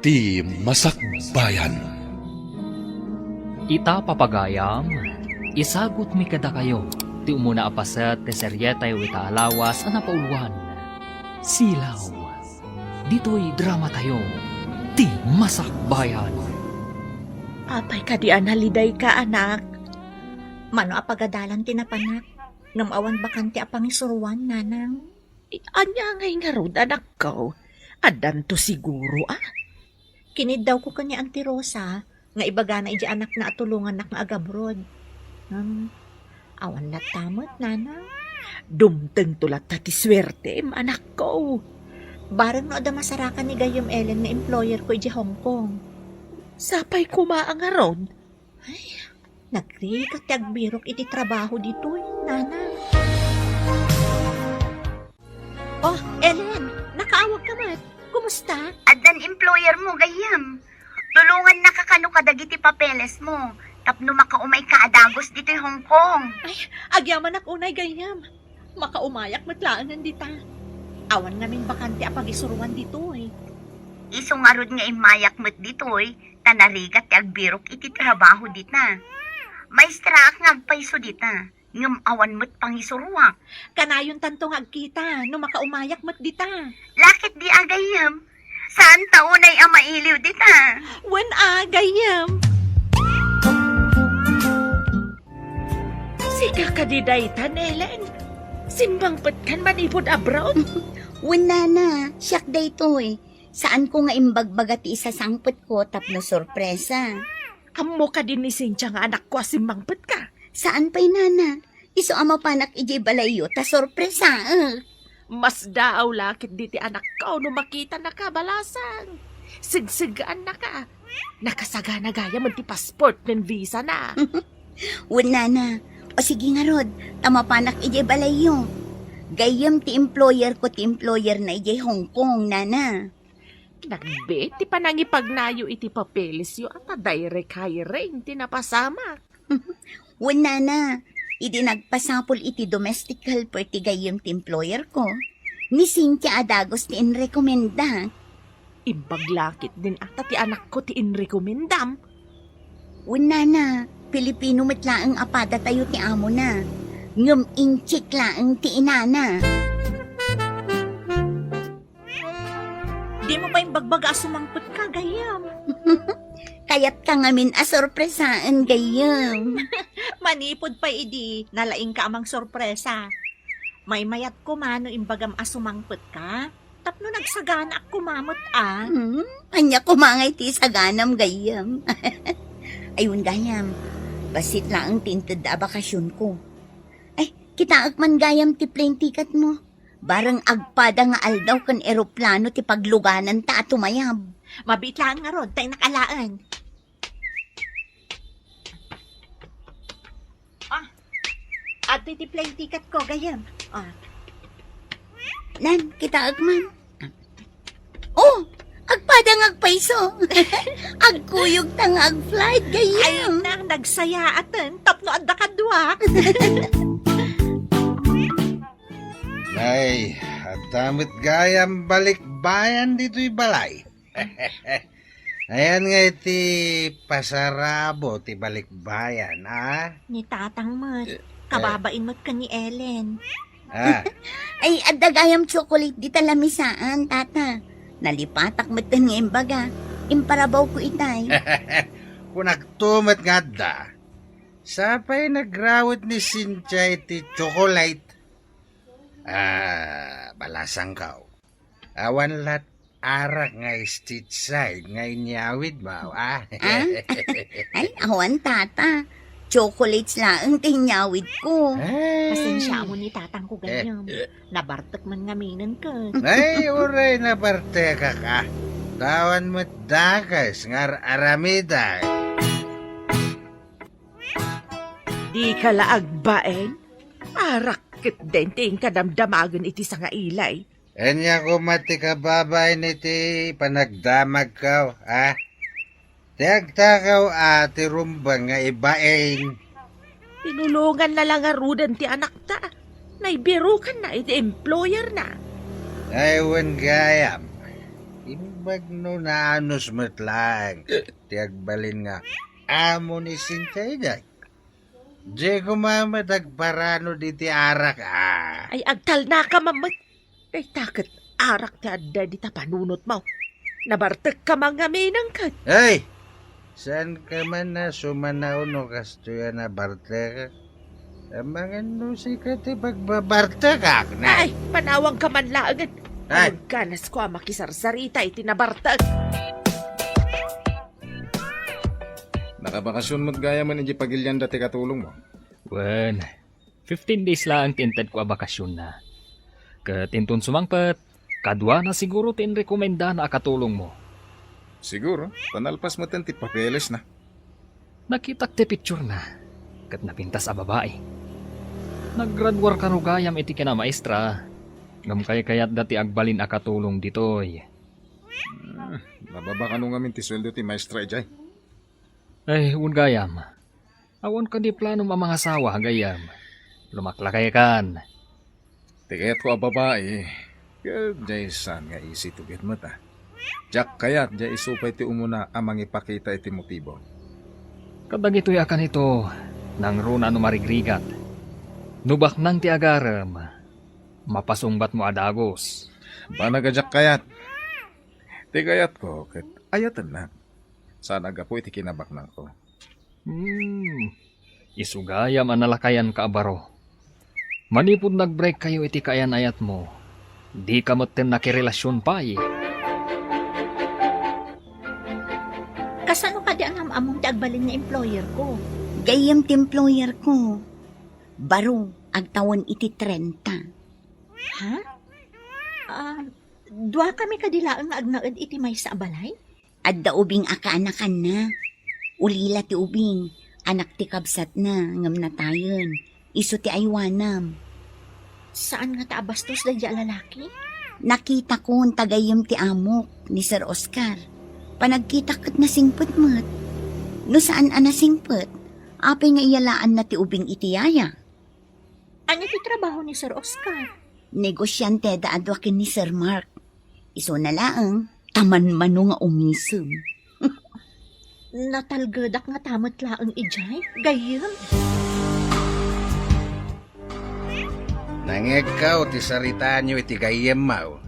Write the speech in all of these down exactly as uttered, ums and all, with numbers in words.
Ti Masakbayan. Ita, papagayam, isagutmi kadakayo ti umuna a paset ti serietayo ita a lawas a napauluan, Silaw. Ditoy dramatayo, Ti Masakbayan. Apay kadi a nalidayka, anak? Mano a pagadalan ti napanak, ngem awan bakante a pangisuroan, nanang? Ania ngay ngarud, anakko? Addanto siguro, a? Kiniddawko ken ni Auntie Rosa nga ibagana idiay anakna a tulongannak nga agabroad. Ngem, awan latta met, nanang. Dumtengto latta ti suertem, anakko. Bareng no adda masarakan ni gayyem Ellen nga employerko idiay Hong Kong. Sapay koma a ngarud. Ay, nagrigat ti agbirok iti trabaho ditoy, nanang. Oh, Ellen, nakaawagka met. Kumusta? Addan employermo, gayyem. Tulongannaka kano kadagiti papelesmo tapno makaumayka a dagus ditoy Hong Kong. Ay, agyamanak unay, gayyem. Makaumayak met laengen dita. Awan ngamin bakante a pagisuroan ditoy. Isu ngarud nga immayak met ditoy, ta narigat ti agbirok iti trabaho dita. Maestraak nga agpayso dita, ngem awan met pangisuroak. Kanayontanto nga agkita no makaumayak met dita. Laketdi a, gayyem? Saanta unay a mailiw dita? Wen a, gayyem. Sika kadi daytan, Ellen? Simmangpetkan manipud abroad? Wen, nana, siak daytoy. Saanko nga imbagbaga ti isasangpetko tapno sorpresa. Ammo kadi ni Cynthia nga anakko a simmangpetka? Saan pay, nana. Isu a mapanak idiay balayyo ta sorpresaek. Masdaaw la ketdi ti anakko no makitanaka, balasang. Segseggaannaka. Nakasagana gayamen ti passport ken visa na. Wen, nana. O sige ngarud, ta mapanak idiay balayyo. Gayyem ti employerko ti employer na idiay Hong Kong, nana. Nagbiit ti panangipagnayo iti papelesyo a ta direct hiring ti napasamak. Wen, nana, idi nagpasapul iti domestic helper ti gayyem ti employerko, ni Cynthia a dagus ti inrekomenda. Imbag la ketdin a ta ti anakko ti inrekomendam. Wen, nana, Pilipino met laeng a padatayo ti amona, ngem Intsik laeng ti inana. Dimo pay imbagbaga a sumangpetka, gayyem. Kayatka ngamin a sorpresaen, gayyem. Manipud pay idi, nalaingka a mangsorpresa. Maymayat koma no imbagam a sumangpetka, tapno nagsaganaak koma met a. Hmm? Ania koma ngay ti isaganam, gayyem? Ay, wen, gayyem, bassit laeng ti intedda a bakasionko. Ay, kitaek man, gayyem, ti plane ticketmo. Bareng agpada nga aldaw ken eroplano ti paglugananta a tumayab. Mabiit laeng ngarud ta innak alaen. Ah, adtoy ti plane ticketko, gayyem. Ah. Nan, kitaek man. Oh, agpada nga agpayso. Agkuyogta nga agflight, gayyem. Ay, nang nagsayaaten tapno adda kadua. Nay, adda met gayam balikbayan ditoy balay. Ayan nga iti pasarabo ti balikbayan, a? Ni tatang met. Eh, eh. Kababain met ken ni Ellen. Ah. Ay, adda gayam chocolate dita lamisaan, tata. Nalipatak metten nga imbaga. Imparabawko itay. Kunakto met nga adda. Sapay nagrawet ni Cynthia iti chocolate. Ah, balasangko. Awan lat arak nga street side nga inyawidmo, a? Ah? Ay, awan, tata. Chocolates laeng ti inyawidko. Ay. Pasensiaam ni tatangko, gayyem. Eh, eh. Nabartek man ngaminen ket. Ay, uray nabartekak, a. Ta awan met dakes nga ar-aramidek. Dika la agbain? Arak ketdin ti inka damdamagen iti sangailay. Ania koma ti kababain iti panagdamagko, a? Ti agtakaw a ti rumbeng nga ibain. Tinulonganna la ngaruden ti anakta. Naibirukanna iti employerna. Ay, wen gayam. Im- Bagno naanus met laeng ti agbalin nga amo ni Cynthia idiay. Diay koma met agparano diti arak, ah. Ay, agtalnaka man met. Dayta ket arak ti adda dita panunotmo. Nabartekka man ngamin ket. Ay! Saanka man a sumanaw no kastoy a nabartekak? Amangan no sika ti pagbabartekak, nay. Ay, panawangka man laengen. Ay. Agganas ko a makisarsarita iti nabartek. Nakabakasyon met gayam idiay pagilian dati katulongmo? Wen, fifteen days laeng ti intedko a bakasionna. Ket inton sumangpet, kaduana siguro ti inrekomendana a katulongmo. Siguro, ta nalpas metten ti papelesna. Nakitak ti picturena, ket napintas a babai. Naggraduar kano gayam iti kinamaestra, ngem kaykayatda ti agbalin a katulong ditoy. Hmm, mababa kano ngamin ti sueldo ti maestra idiay? Ay, wen gayam. Awan kadi planom a mangasawa, gayyem? Lumaklakaykan. Ti kayatko a babai, ket diay saan nga isituget met, a. Diak kayat diay isu pay ti umuna a mangipakita iti motibo. Kadagitoy a kanito, nangruna no marigrigat. No baknang ti agarem, mapasungbatmo a dagus. Banag a diak kayat. Ti kayatko ket ayatennak. Saan a gapu iti kinabaknangko. Hmm. Isu gayam a nalakayanka a baro. Manipud nag-break kayo iti kaayan-ayatmo, dika metten nakirelasion pay. Kasano kadi a naam-ammom ti agbalin nga employer ko? Gayyem ti employer ko. Baro, agtawen iti trenta. Ha? Ah, dua kami kadi laeng nga agnaed iti maysa a balay? Adda ubing a kaanakanna. Ulila ti ubing, anak ti kabsatna, ngem natayen. Isu ti aywanam. Saan ngata a bastos daydiay a lalaki? Nakitakon ta gayyem ti amok, ni Sir Oscar. Panagkitak ket nasingpet met. No saan a nasingpet, apay nga iyalaanna ti ubing iti yaya? Ania ti trabaho ni Sir Oscar? Negosianteda a dua ken ni Sir Mark. Isuna laeng, ta manmano nga umisem. Natalgedak ngata met laeng idiay, gayyem. Nangngegko ti saritaanyo iti gayyemmo.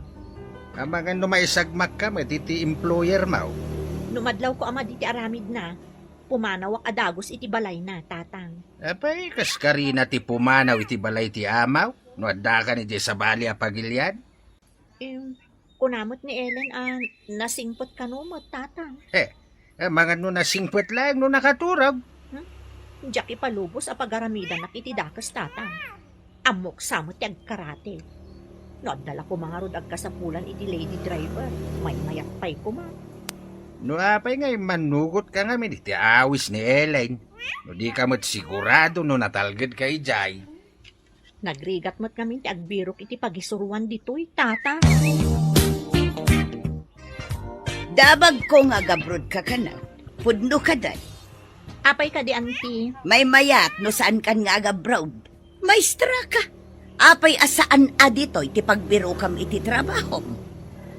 Amangan no maisagmakka met iti employermo. No madlawko a madi ti aramidna, pumanawak a dagus iti balayna, Tatang. Apay, kas karina ti pumanaw iti balay ti amaw no addakan idiay sabali a pagilian? Em, kuna met ni Ellen a nasingpet kano met, Tatang. He, amangan no nasingpet laeng no nakaturog. Hmm? Diak ipalubos a pagaramidanak iti dakes, Tatang. Ammok sa met ti agkarate. No adda la koma ngarud agkasapulan iti lady driver, maymayat pay koma. No apay nga immannugotka ngamin iti awis ni Ellen, no dika met sigurado no natalgedka idiay. Nagrigat met ngamin ti agbirok iti pagisuroan ditoy, Tatang. Dabagko nga agabrodka kano. Pudno kadi. Apay kadi, Auntie? Maymayat no saankan nga agabroad. Maestra ka. Apay a saan a ditoy ti pagbirokam iti trabahom?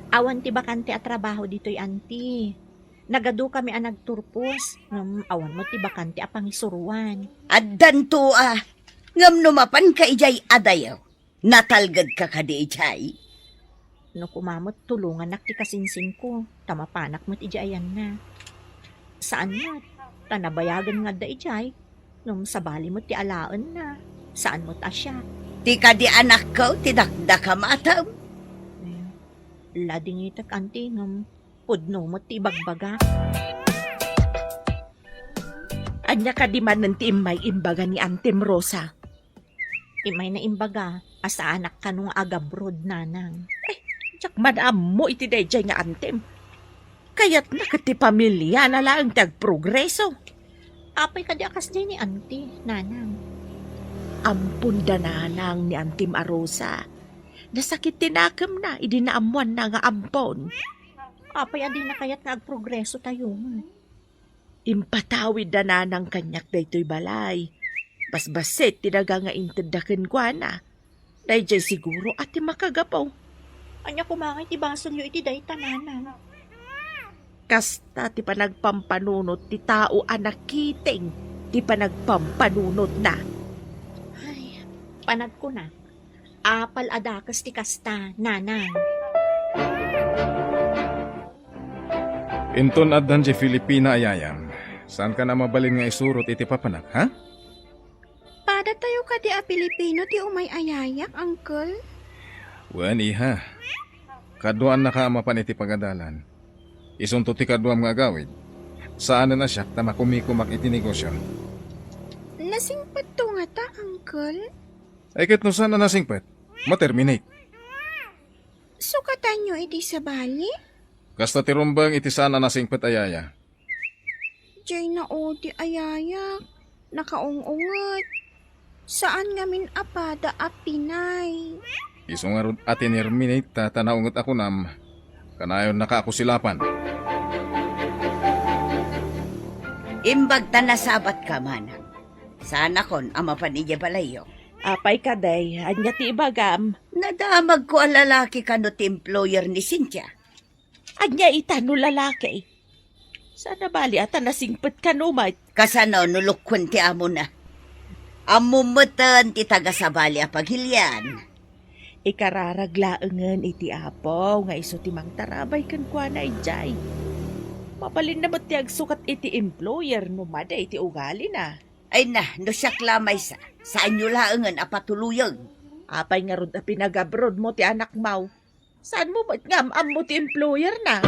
Awan ti bakante a trabaho ditoy, Auntie. Nagadukami a nagturpos, ngem awan met ti bakante a pangisuroan. Addanto a, ngem no mapanka idiay adayo, natalgedka kadi idiay? No koma met tulongannak ti kasinsinko, ta mapanak met idiay ayanna. Saan met, ta nabayagen nga adda idiay, ngem sabali met ti alaenna, saan met a siak. Ti kadi anakko ti dakdakam, atam? Eh, ladingitek, Auntie, ngem pudno met ti ibagbagak. Ania kadi manen ti immay imbaga ni Antem Rosa? Immayna imbaga a saanak kano nga agabroad, Nanang. Ay, diak man ammo iti daydiay nga Antem. Kayatna ket ti pamiliana laeng ti agprogreso. Apay kadi a kasdiay ni Auntie, Nanang? Ampon da Nanang ni Antem a Rosa. Nasakit ti nakemna idi naammoanna nga ampon. Apay a dina kayat nga agprogreso tayo met? Impatawid da Nanang kaniak daytoy balay. Basbasit ti daga nga intedda kenkuana. Daydiay siguro a ti makagapu. Ania koma ngay ti basolyo iti dayta, Nanang? Kasta ti panagpampanunot ti tao a nakiting ti panagpampanunotna. Ay, panagkuna, apal a dakes ti kasta, nanang. Inton addan diay Filipina a yayam, saankan a mabalin nga isurot iti papanak, ha? Padatayo kadi a Pilipino ti umay a yayak, Uncle? Wen, iha. Kaduaannaka a mapan iti pagadalan. Isunto ti kaduam nga agawid. Saanen a siak ta makumikumak iti negosio. Nasingpetto ngata, Uncle? Ay, ket no saan a nasingpet, ma-terminate. Sukatanyo iti sabali? Kasta ti rumbeng iti saan a nasingpet a yaya. Diay naudi a yayak, nakaung-unget. Saan ngamin a pada a pinay. Isu ngarud a tinerminate ta, ta naunget a kunam, kanayonnaka a kusilapan. Imbag ta nasabatka, manang. Saanakon a mapan idiay balayyo. Apay kadi, ania ti ibagam? Nadamagko a lalaki kano ti employer ni Cynthia. Ania ita no lalaki? Saan a bali a ta nasingpet kano met? Kasano no lukkuen ti amona? Ammom metten ti taga sabali a pagilian. Ikararag laengen iti Apo nga isu ti mangtarabay kenkuana idiay. Mabalinna met ti agsukat iti employer no madi iti ugalina. Ay na, no siak la maysa, saanyo laengen a patuloyen. Apay ngarud a pinagabroadmo ti anakmo? Saanmo met nga am-ammo ti employerna?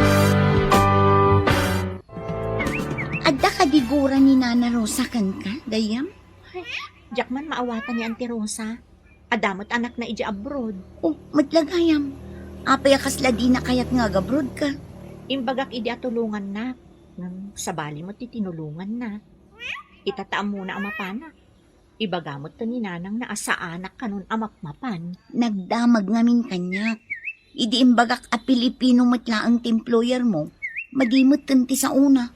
Adda kadi gura ni Nana Rosa kenka, gayyem? Ay, diak man maawatan ni Auntie Rosa. Adda met anakna idiay abroad. Oh, met la gayyem. Apay a kasla dina kayat nga agabroadka? Imbagak idi a tulongannak. Ngem sabali met ti tinulonganna. Ita ta ammona a mapanak. Ibaga met ken ni nanangna a saanak kanon a mapmapan. Nagdamag ngamin kaniak. Idi imbagak a Pilipino met laeng ti employermo, madi metten ti saona.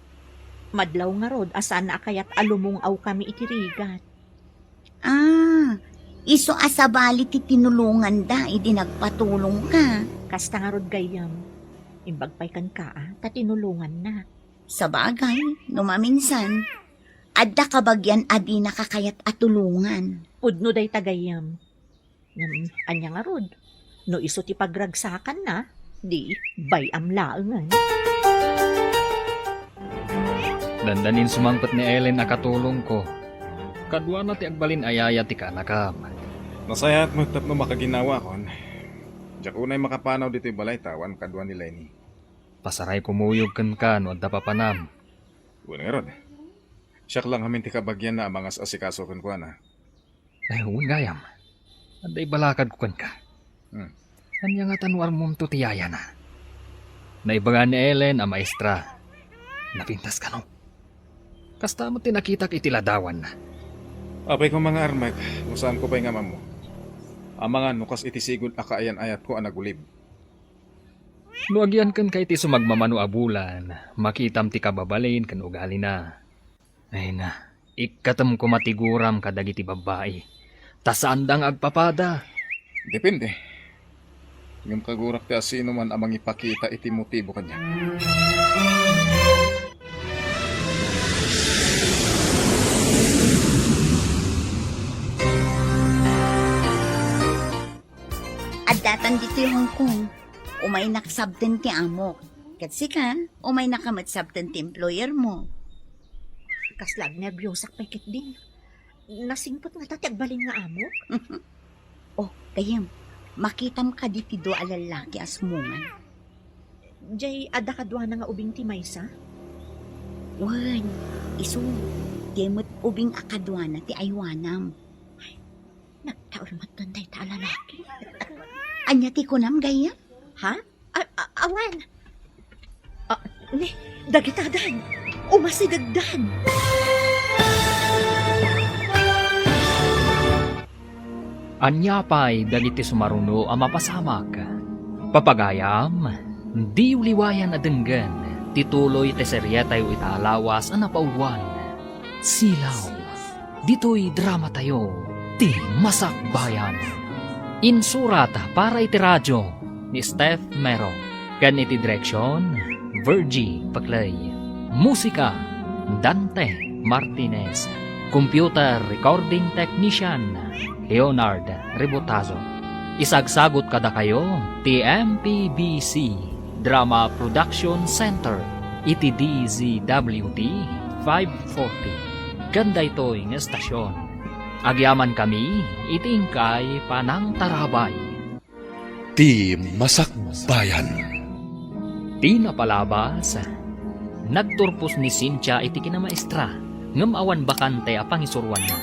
Madlaw ngarud a saanna a kayat a lumung-awkami iti rigat. Ah, isu a sabali ti tinulonganda idi nagpatulongka. Kasta ngarud gayyem, imbag pay kenka a, ta tinulonganna. Sabagay, no maminsan, adda kabagian a dinaka kayat a tulongan. Pudno dayta gayyem. Ngem, ania ngarud? No isu ti pagragsakanna, di bay-am laengen. Dandanin sumangpet ni Ellen a katulongko. Kaduana ti agbalin a yaya ti kaanakam. Nasayaat met tapno makaginawakon. Diak unay makapanaw ditoy balay ta awan kadua ni Lenny. Pasaray kumuyog kenka no adda papanam. Wen ngarud. Siak la ngamin ti kabagianna a mangas-asikaso kenkuana. Ay, wen gayam. Adda ibalakadko kenka. Hmm. Ania ngata no armonto ti yayana? Naibaga ni Ellen a maestra. Napintas kano? Kasta met ti nakitak iti ladawanna. Apay koma nga armek, no saanko pay nga ammo. Amangan no kas iti sigud a kaayan-ayatko a nagulib. No agyan kenka iti sumagmamano a bulan, makitam ti kababalin ken ugalina. Ay na, ikkatem koma ti guram kadagiti babbai, ta saanda nga agpapada. Depende. Ngem kagurak ti asinoman a mangipakita iti motibo kaniak. Addatan ditoy Hong Kong. Umaynak sabten ti amok. Ket sika, umaynaka met sabten ti employer mo. Kasla agnerbiosak pay ketdin. Nasingpet ngata ti agbalin nga amok? Oh, gayyem, makitam kadi ti dua a lallaki a sumngaan. Jay, adda kaduana nga ubing ti maysa? Wen, isu, jay met ubing a kaduana ti aywanam. Nagtaul met dayta a lalaki. Ania ti kunam, gayyem? Ha? A-, a-, awan. Ah, ni, dagitadan. Umasidegdan. Ania pay dagiti sumaruno a mapasamak? Papagayam, diyo liwayan a denggen ti tuloy ti serietayo ita a lawas a napauluan, Silaw. Ditoy dramatayo, Ti Masakbayan. Insurat para iti radio ni Steph Mero, ken iti direksion, Virgie Paclay. Musika, Dante Martinez. Computer Recording Technician, Leonard Rebotazo. Isagsagut kadakayo ti M P B C Drama Production Center iti D Z W T five forty. Ken daytoy nga estasion, agyamankami iti inkay panangtarabay. Ti Masakbayan. Ti napalabas, nagturpos ni Cynthia iti kinamaestra, ngem awan bakante a pangisuroanna.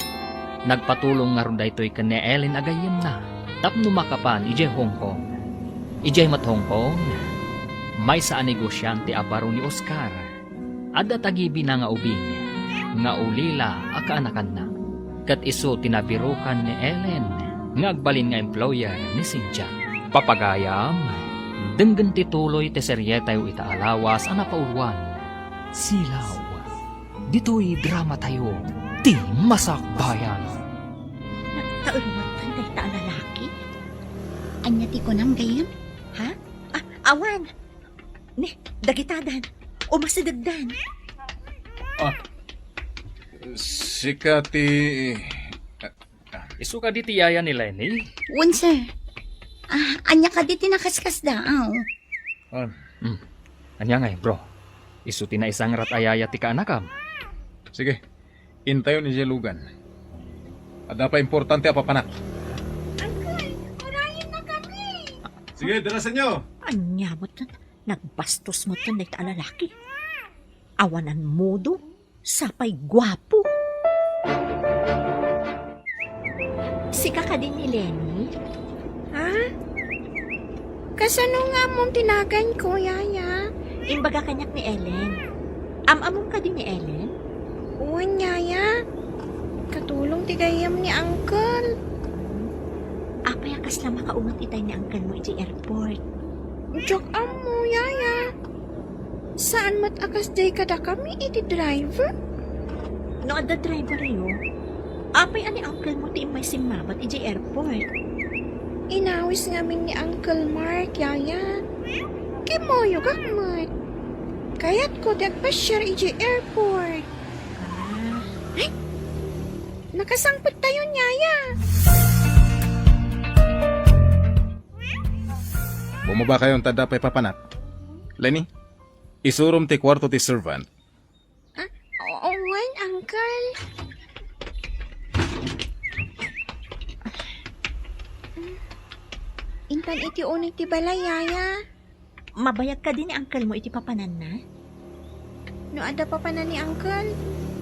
Nagpatulong ngarud daytoy ken ni Ellen a gayyemna tapno makapan idiay Hong Kong. Idiay met Hong Kong, maysa a negosiante a baro ni Oscar. Adda tagibina nga ubing nga ulila a kaanakanna, ket isu ti nabirukan ni Ellen nga agbalin nga employer ni Cynthia. Papagayam, denggen ti tuloy ti serietayo ita a lawas a napauloan, Silaw. Ditoy dramatayo, Ti Masakbayan. Nagtaengetan dayta a lalaki? Ania ti kunam, gayyem? Ha? Ah, awan. Ni, dagitadan. Umasidegdan. Ah, sika ti... Isu kadi ti yaya ni Lenny? Wen, sir. Ah, ania kadi ti nakaskasdaaw? Ah. Hmm. Ania ngay, bro? Isu ti naisangrat a yaya ti kaanakam? Sige. Intayon idiay lugan. Adda pay importante a papanak. Uncle, urayenna kami. Sige, darasenyo. Ania met, nagbastos met dayta a lalaki. Awanan modo, sapay guapo. Sika kadi ni Lenny? Ha? Kasano nga ammom ti naganko, yaya? Imbaga kaniak ni Ellen. Am-amom kadi ni Ellen? Wen, yaya. Katulong ti gayyem ni uncle. Apay a kasla makaunget itay ni uncle mo idiay airport? Diak ammo, yaya. Saan met a kasdiay kadakami iti driver? No adda driveryo, apay a ni uncle mo ti immay simmabat idiay airport? Inawis ngamin ni Uncle Mark, yaya. Kimmuyogak met. Kayatko ti agpasiar idiay airport. Ah. Ay! Nakasangpettayon, yaya. Bumaba kayo, ta adda pay papanak. Lenny, isurom ti kuarto ti servant. Ah, o-, wen, uncle. Intan iti uneg ti balay, yaya. Mabayag kadi ni uncle mo iti papananna? No adda papanan ni uncle,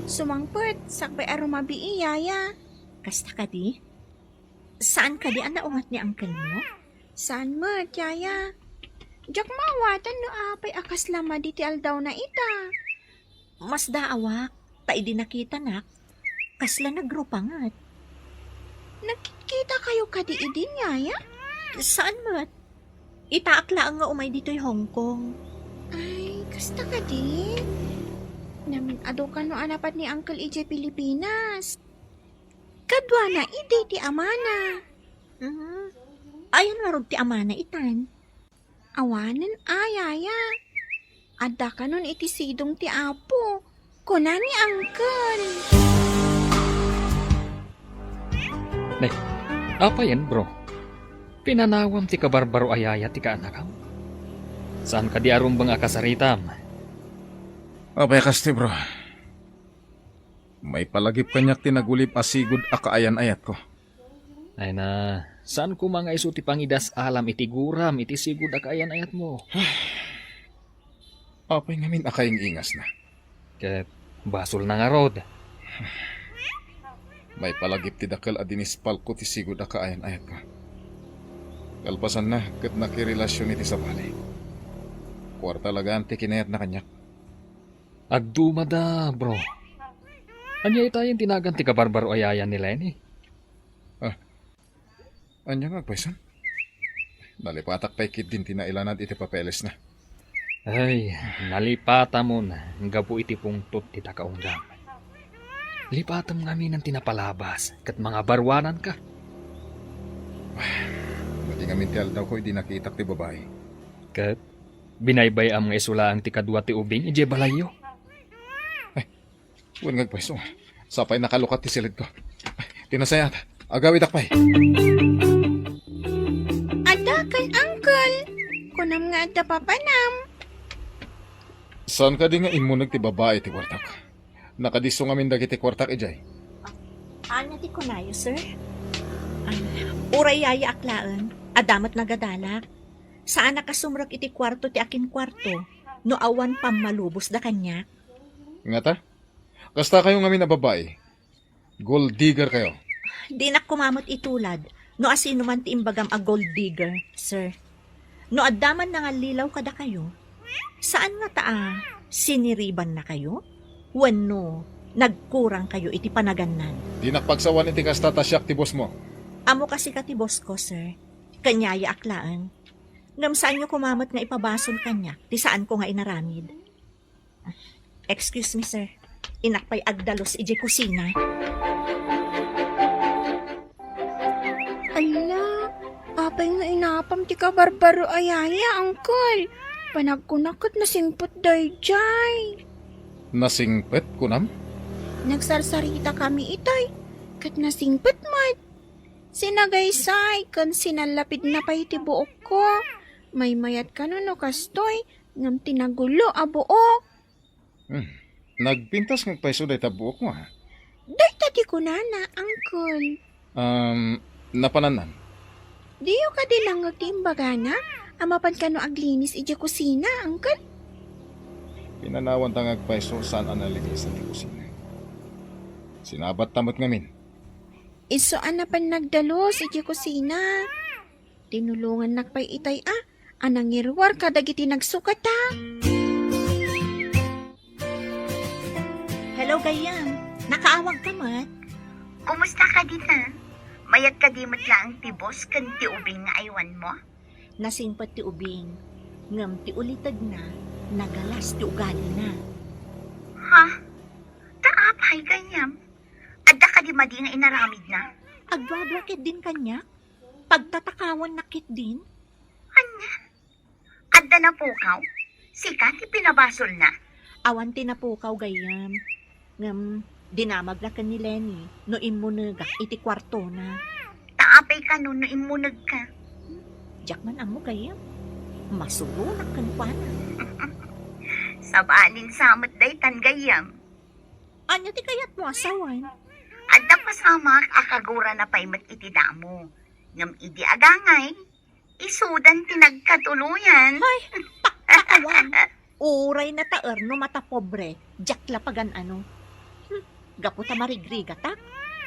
sumangpet, sakbay a rumabii, yaya. Kasta kadi? Saan kadi a naunget ni uncle mo? Saan met, yaya. Diak maawatan no apay a kasla madi ti aldawna ita. Masdaawak, ta idi nakitanak, kasla nagrupanget. Nagkitkita kayo kadi idin, yaya? Saan met? Itaak laeng nga umay ditoy Hong Kong. Ay, kasta kadi? Namin-adu kano a napan ni uncle idiay Pilipinas. Kaduana idi ti amana. Mhm. Ayan ngarud ti amana itan? Awanen a, yaya. Adda kanon iti sidong ti Apo, kuna ni uncle. Ne, apayen, bro? Pinanawam ti kabarbaro a yaya ti kaanakam? Saan kadi a rumbeng a kasaritam? Apay a kasti, bro? Maipalagip kaniak ti nagulib a sigud a kaayan-ayatko. Ay na, saan koma nga isu ti pangidas-alam iti guram iti sigud a kaayan-ayatmo? Apay ngamin a kaing-ingasna? Ket basolna ngarud. Maipalagip ti dakel a dinispalko ti sigud a kaayan-ayatko. Kalpasanna, ket nakirelasion iti sabali. Kuarta lagaan ti kinayatna kaniak. Agdumada, bro. Ania itayen ti nagan ti kabarbaro a yaya ni Lenny? Ah, ania nga agpaysan? Nalipatak pay ketdin ti nailanad iti papelesna. Ay, nalipatamon gapu iti pungtot ti takaunggam. Lipatam ngamin ti napalabas ket mangabaruananka. Madi ngamin ti aldawko idi nakitak ti babai. Ket Binaybay-am nga isu laeng ti kadua ti ubing idiay balayyo. Wen nga agpayso. Sapay nakalukat ti silidko. Ti nasayaat, agawidak pay. Adda ken, uncle. Kunam nga adda papanam. Saan kadi nga immuneg ti babai ti kuartak? Nakadisso ngamin dagiti kuartak idiay. Ania ti kunayo, sir? Ah, uray yayaak laeng, adda met nagadalak. Saanak a sumrek iti kuarto ti akinkuarto no awan pammalubosda kaniak. Ngata? Kasta kayo ngamin a babai. Gold digger kayo. Dinak koma met itulad no asino man ti imbagam a gold digger, sir. No adda man nangallilaw kadakayo, saan ngata a siniribannakayo? Wenno nagkurangkayo iti panagannad? Dinak pagsawan iti kasta ta siak ti boss mo. Ammo ka sika ti boss ko, sir. Ken yayaak laeng. Ngem saanyo koma met nga ipabasol kaniak ti saanko nga inaramid. Excuse me, sir. Innak pay agdalus idiay kusina. Ala, apay nga inapam ti kabarbaro a yaya, uncle? Panagkunak ket nasingpet daydiay. Nasingpet, kunam? Nagsarsarita kami itay, ket nasingpet met. Sinagaysay ken sinallapidna pay ti buokko. Maymayat kano no kastoy, ngem ti nagulo a buok. Hmm. Nagpintas nga agpayso dayta buok mo, ha? Dayta ti kunana, uncle. Um, napananam? Diyo kadi nangngeg ti imbagana a mapan kano aglinis idiay kusina, uncle? Pinanawanta nga agpayso saan a nalinisan ti kusina. Sinabatta met ngamin. Isu a napan nagdalus idiay kusina. Tinulongannak pay itay a, a nangiruar kadagiti nagsukata. Hello, gayyem. Nakaawagka met? Kumusta ka dita? Mayat kadi met laeng ti boss ken ti ubing nga aywan mo? Nasingpet ti ubing, ngem ti ulitegna, nagalas ti ugalina. Ha? Ta apay, gayyem? Adda kadi madi nga inaramidna? Agduadua ketdin kaniak. Pagtatakawannak ketdin. Ania? Adda napukaw? Sika ti pinabasolna? Awan ti napukaw, gayyem. Ngem, dinamagla ken ni Lenny no immunegak iti kuartona. Ta apay kano no immunegka? Diak man ammo, gayyem. Masuronak kenkuana. Sabalin sa met daytan, gayyem. Ania ti kayatmo a sawen? Adda pasamak a kagurana pay met iti damo. Ngem idi agangay, isudan ti nagkatuloyan. Ay, pakpakawan. Uray nataer no matapobre, diak la pagan-ano. Hmm, gapu ta marigrigatak,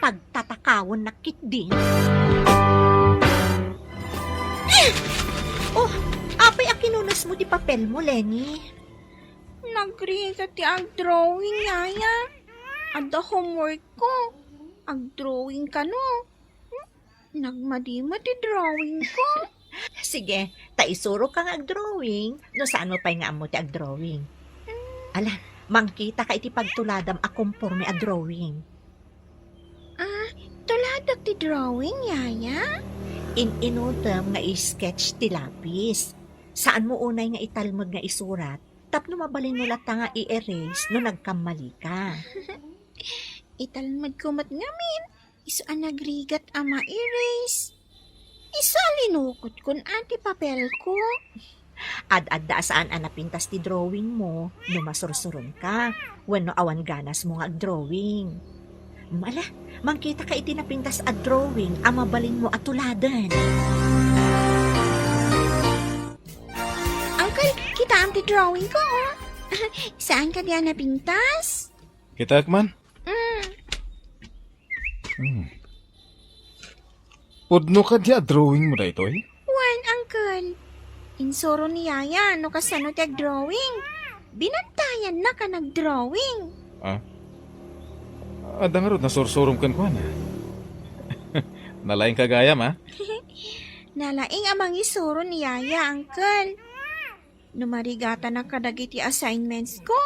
pagtatakawannak ketdin. Oh, apay a kinunesmo ti papelmo, Lenny? Nagrigat ti agdrawing, yaya. Adda homework ko. Agdrawing kano. Hmm? Nagmadi met ti drawing ko. Sige, ta isuroka nga agdrawing no saan mo pay nga ammo ti agdrawing. Hmm. Ala, mangkitaka iti pagtuladam a komporme a drawing. Ah, tuladak ti drawing, yaya? In-inutem nga i-sketch ti lapis. Saan mo unay nga italmed nga isurat tapno mabalinmo latta nga i-erase no nagkammalika. Italmedko met ngamin, isu a nagrigat a ma-erase. Isu a linukotkon a ti papelko. Ad-adda a saan a napintas ti drawing mo no masursuronka wenno awan ganasmo nga agdrawing. Ala, mangkitaka iti napintas a drawing a mabalinmo a tuladen. Uncle, kitaem ti drawing ko, oh. Saan kadi a napintas? Kitaek man? Mm. Hmm. Pudno kadi a drawing mo daytoy? Wen, uncle. Insuro ni yaya no kasano ti agdrawing. Binantayannaka nagdrawing. Ah? Adda ngarud nasursurom kenkuana. Nalaingka gayam, a? Nalaing a mangisuro ni yaya, uncle. No marigatanak kadagiti assignments ko,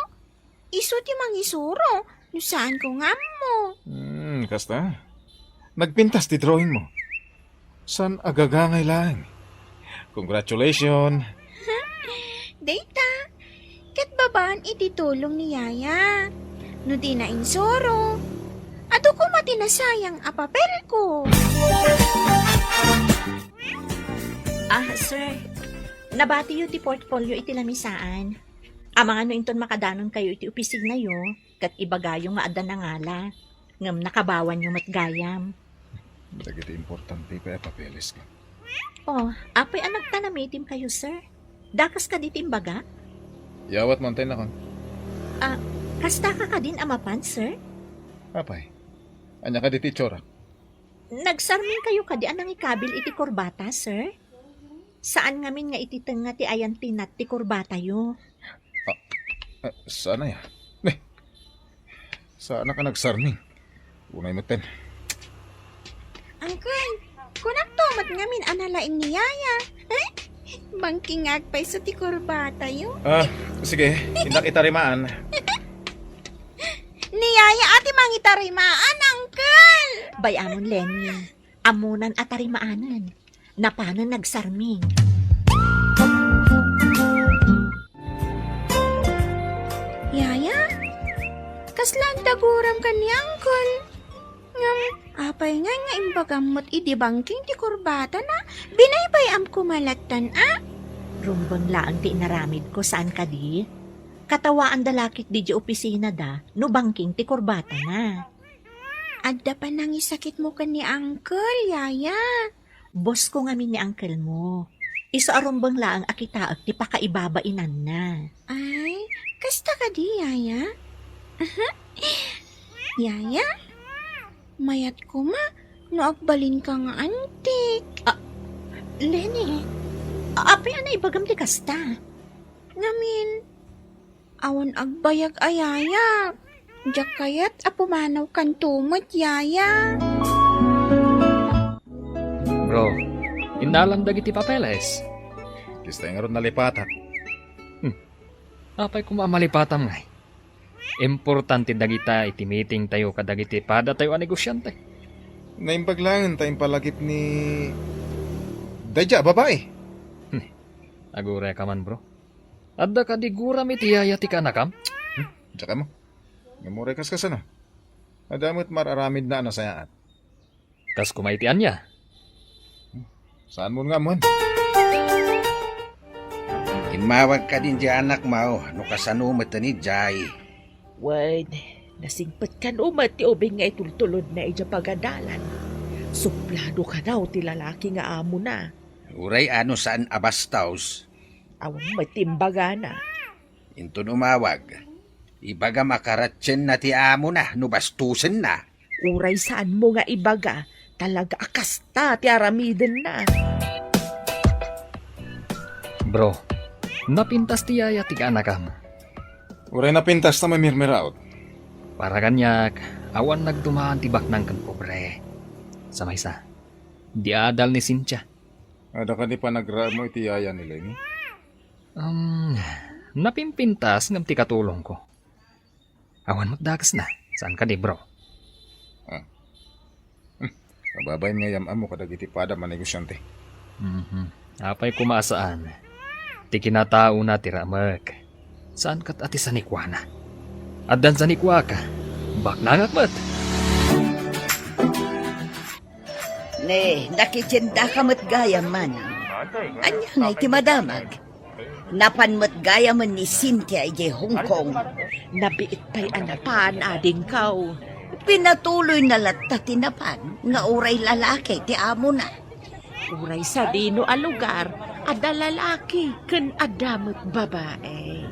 isu ti mangisuro no saanko nga ammo. Hmm, kasta. Nagpintas ti drawing mo. Saan a gagangay laeng. Congratulations. Dayta, ket babaan iti tulong ni Yaya. No di na insuro, adu koma ti nasayang a papelko. Ah, sir, nabatiyo ti portfolio iti lamisaan. Amangan no inton makadanonkayo iti opisinayo, ket ibagayo nga adda nangala. Ngem nakabawanyo met gayam. Dagiti importante pay a papeles ka. Oh, apay a nagtanamitim kayo, sir? Dakas kadi ti imbaga? Yawat mo, antay nakon. Ah, kasta ka kadin a mapan, sir? Apay, anya kadi ti itsurak? Nagsarming kayo kadi a nangikabil iti kurbata, sir? Saan ngamin nga iti tengnga ti ayantinat ti kurbatayo. Ah, ah, saan aya? Ne, saan ka nagsarming? Unay metten. Uncle, kunakto met ngamin a nalaing ni Yaya. Bangking nga agpayso ti kurbatayo. Ah, sige, indak itarimaan. Ni Yaya a ti mangitarimaan, Uncle! Bay-amon, Lenny. Ammonan a tarimaanen. Napanen nagsarming. Yaya, kasla anda guram ken ni Uncle? Ngem, apay ngay nga imbagam met idi bangking ti kurbatana? Binaybay-am koma lattan a? Rumbeng laeng ti inaramidko, saan kadi? Katawaanda la ketdi idiay opisinada no bangking ti kurbatana. Adda panangisakitmo ken ni Uncle, Yaya. Boss ko ngamin ni uncle mo. Isu a rumbeng laeng a kitaek ti pakaibabainanna. Ay, kasta kadi, Yaya? Yaya? Mayat koma no agbalinka nga antik. Ah, Lenny, apay a naibagam ti kasta? Ngamin, awan agbayag a Yaya. Diak kayat a pumanawkanto met, Yaya. Bro, innalam dagiti papeles. Kasta ngarud nalipatak. Hmm. Apay koma a malipatam ngay? Importante dagita iti meeting tayo kadagiti padatayo a negosiante. Naimbag laeng ta impalagip ni daydiay a babai. Hmm. Aguray ka man, bro. Adda kadi guram iti yaya ti kaanakam? Hmm? Diak ammo. Ngem uray kaskasano? Adda met mar-aramidna a nasayaat. Kas koma iti ania? Hmm. Saanmon nga ammoen? Immawag kadin diay anakmo no kasano met idiay. Wen, nasingpet kano met ti ubing nga itultulodna idiay pagadalan. Suplado kano ti lalaki nga amona. Uray no saan a bastos. Awan met ti imbagana. Inton umawag, ibagam a karatienna ti amona no bastosenna. Uray saanmo nga ibaga, talaga a kasta ti aramidenna. Bro, napintas ti yaya ti kaanakam. Uray napintas ta mamirmiraot. Para kaniak, awan nagdumaan ti baknang ken pobre. Sa maysa, di adal ni Cynthia. Adda kadi panagraem mo iti yaya ni Lenny? Um, napimpintas ngem ti katulongko. Awan met dakesna. Saan kadi, bro? Ah. Hmm. Ababain nga yam-ammo kadagiti pada a manegosiante. Mhm. Apay koma a saan? Ti kinataona ti ramek. Saan ket a ti sanikuana? Addan sanikuak, baknangak met. Ne, nakitiendaka met gayam, manang. Ania ngay ti madamag? Napan met gayamen ni Cynthia idiay Hong Kong. Nabiit pay a napan, adingko. Pinatuloyna latta ti napan nga uray lalaki ti amona. Uray sadino a lugar, adda lalaki ken adda met babai.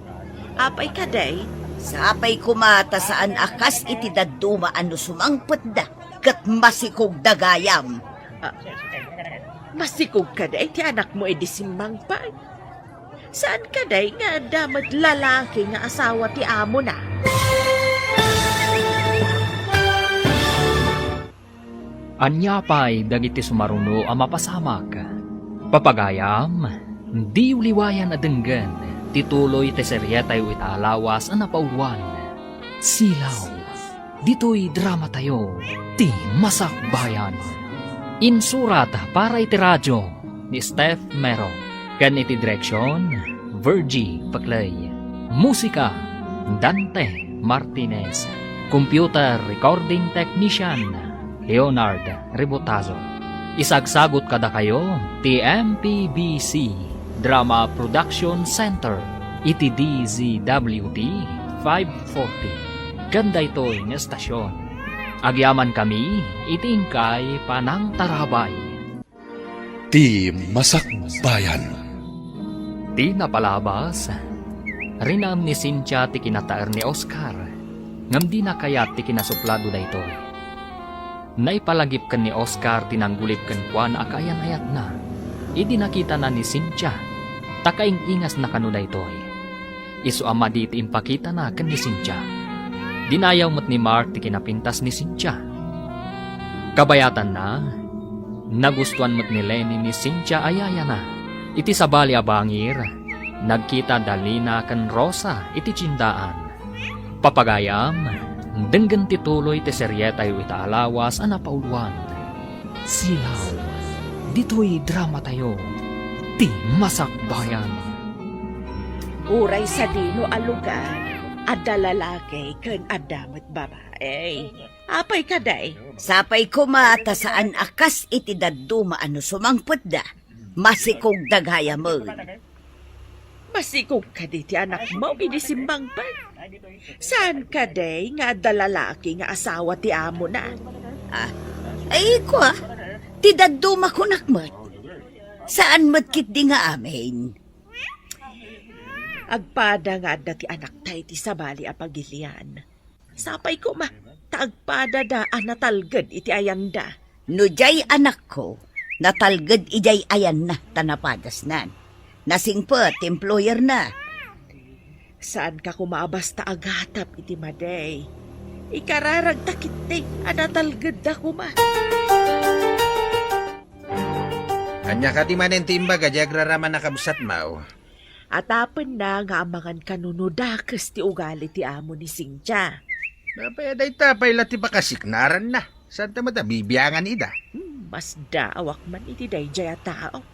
Apay kadi? Sapay koma ta saan a kas iti dadduma a no sumangpetda ket masikogda gayam. Ah, masikog kadi ti anakmo idi simmangpet? Saan kadi nga adda met lalaki nga asawa ti amona? Ania pay dagiti sumaruno a mapasamak? Papagayam, diyo liwayan a denggen ti tuloy ti serietayo ita a lawas a napauloan, Silaw. Ditoy dramatayo, Ti Masakbayan. Insurat para iti radio ni Steph Mero, ken iti direksion, Virgie Paclay. Musika, Dante Martinez. Computer Recording Technician, Leonard Rebotazo. Isagsagut kadakayo ti M P B C Drama Production Center iti D Z W T five forty. Ken daytoy nga estasion, agyamankami iti inkay panangtarabay. Ti Masakbayan. Ti napalabas, rinaem ni Cynthia ti kinataer ni Oscar, ngem dina kayat ti kinasuplado daytoy. Naipalagip ken ni Oscar ti nanggulip kenkuana a kaayan-ayatna idi nakitana ni Cynthia, ta kaing-ingasna kano daytoy. Isu a madi ti impakitana ken ni Cynthia. Dinayaw met ni Mark ti kinapintas ni Cynthia. Kabayatanna, nagustuan met ni Lenny ni Cynthia a yayana. Iti sabali a bangir, nagkita da Lina ken Rosa iti tiendaan. Papagayam, denggen ti tuloy ti serietayo ita a lawas a napauluan. Silaw, ditoy dramatayo, Ti Masakbayan. Uray sadino a lugar, adda lalaki ken adda met babae. Apay kadi? Sapay koma ta saan a kas iti dadduma a no sumangpetda, masikogda gayamen. Masikog kadi ti anakmo idi simmangpet? Saan kadi nga adda lalaki nga asawa ti amona? Ah, ay, kua, ti dadduma kunak met. Saan met ketdi nga amin? Agpada nga adda ti anakta iti sabali a pagilian. Sapay koma, ta agpadada a natalged iti ayanda. No diay anakko, natalged idiay ayanna ta napadasnan. Nasingpet ti employerna. Saanka koma a basta agatap iti madi. Ikararagta ketdi a natalgedda koma. Ania kadi manen ti imbaga diay agraraman a kabsatmo? Atapenna nga amangan kano no dakes ti ugali ti amo ni Cynthia. Apay a dayta pay la ti pakasiknaranna. Santa met a bibiangan ida. Hmm, masdaawak man iti daydiay a tao.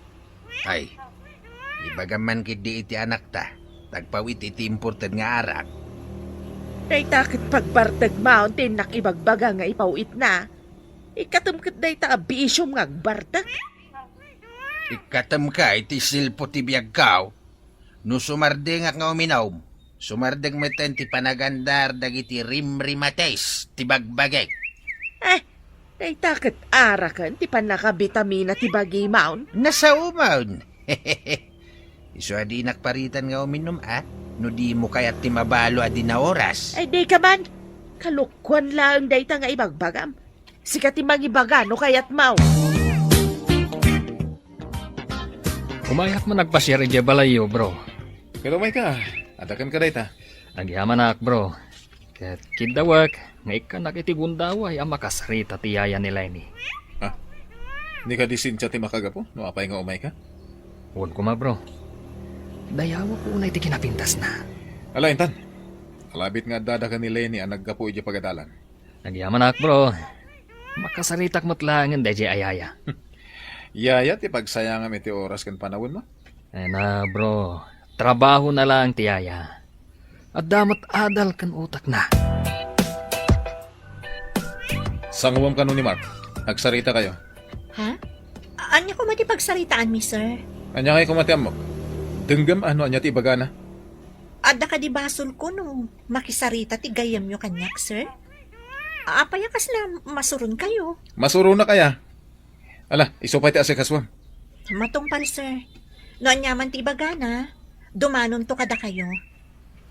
Ay, ibagam man ketdi iti anakta, ta agpaw-it iti imported nga arak. Dayta ket pagbartegmon ti innak ibagbaga nga ipaw-itna. Ikkatem ket dayta a bisiom nga agbartek. Ikkatemka iti silpo ti biagko. No sumardengak nga uminom, sumardeng metten ti panagandar dagiti rimrimates ti bagbagik. Eh, dayta ket araken ti pannakabitamina ti bagimon. Nasaomon. Isu a dinak paritan nga uminom, a? No dimo kayat ti mabalo a dinaoras. Ay, dika man. Kalokuan laeng dayta nga ibagbagam. Sika ti mangibaga no kayatmo. Umayak man agpasiar idiay balayyo, bro. Ket umayka, adda kenka dayta. Agyamanak, bro. Ket kiddawek nga ikkanak iti gundaway a makasarita ti yaya ni Lenny. Ah, ni kadi Cynthia ti makagapu no apay nga umayka? Wen koma, bro. Dayawak unay ti kinapintasna. Ala, intan. Alabit nga addada ken ni Lenny a naggapu idiay pagadalan. Agyamanak, bro. Makasaritak met laengen daydiay a yaya. Yaya ti pagsayangam iti oras ken panawenmo? Ay na, bro. Trabahona laeng ti yaya. Adda met adal ken utekna. Sanguem kano ni Mark. Agsaritakayo. Ha? Ania koma ti pagsaritaanmi, sir? Ania ngay koma ti ammok? Denggem a no ania ti ibagana. Adda kadi basolko no makisarita ti gayyemyo kaniak, sir? Apay a kasla masuronkayo? Masuronak aya? Ala, isu pay ti asikasuem. Matungpal, sir. No aniaman ti ibagana, dumanonto kadakayo.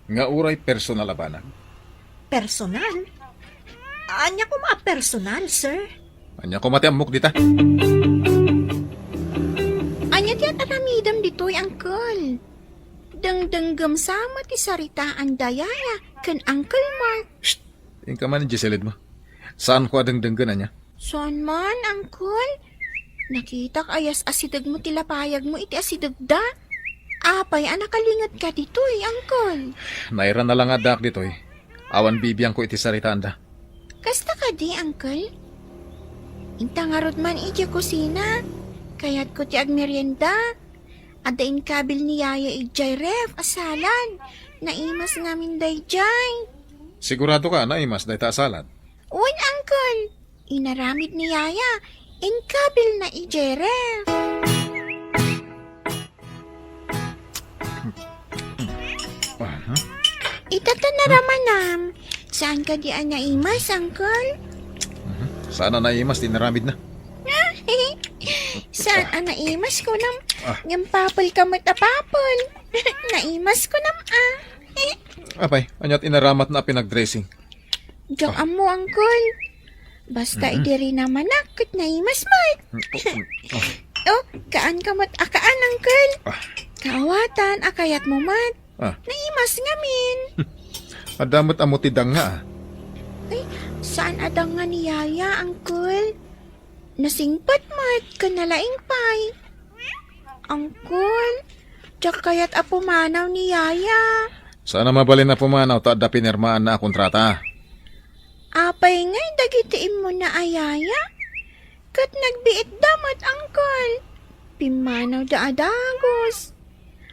Nga uray personal a banag? Personal? Ania koma a personal, sir? Ania koma ti ammok dita? Ania ti ar-aramidem ditoy, Uncle? Dengdenggem sama ti saritaan da Yaya ken Uncle Mark. Shh! Inka man idiay silidmo. Saanko a dengdenggen, ania? Saan man, Uncle? Nakitak a yas-asidegmo ti lapayagmo iti asidegda. Apay a nakalingetka ditoy, Uncle? Nairana la nga addaak ditoy. Awan bibiangko iti saritaanda. Kasta kadi, Uncle? Inta ngarud man idiay kusina. Kayatko ti agmerienda. Adda inkabil ni Yaya idiay ref a salad. Naimas ngamin daydiay. Sigurado ka, naimas dayta a salad? Wen, Uncle. Inaramid ni Yaya, inkabilna idiay ref. Aha. Ita ta naramanam. Saan kadi a naimas, Uncle? Mhm. Saan a naimas ti inaramidna? Saan a naimas kunam? Ah. Ngem papel ka met a papel. Naimas kunam, ah. Apay, ania ti inaramatna a pinagdressing? Diak ammo, Uncle. Basta Mhm. idi rinamanak, ket naimas met. Mm, oh, mm, oh. Oh, kaan ka met a kaan, Uncle. Ah. Kaawatan a kayatmo met. Ah. Naimas ngamin. Adda met ammo ti danga, ah. Ay, saan a danga ni Yaya, Uncle? Nasingpet met ken nalaing pay. Uncle, diak kayat a pumanaw ni Yaya. Saan a mabalin a pumanaw ta adda pinirmaanna a kontrata. Apay ngay dagiti immuna a yaya? Ket nagbiitda met, Uncle. Pimmanawda a dagus.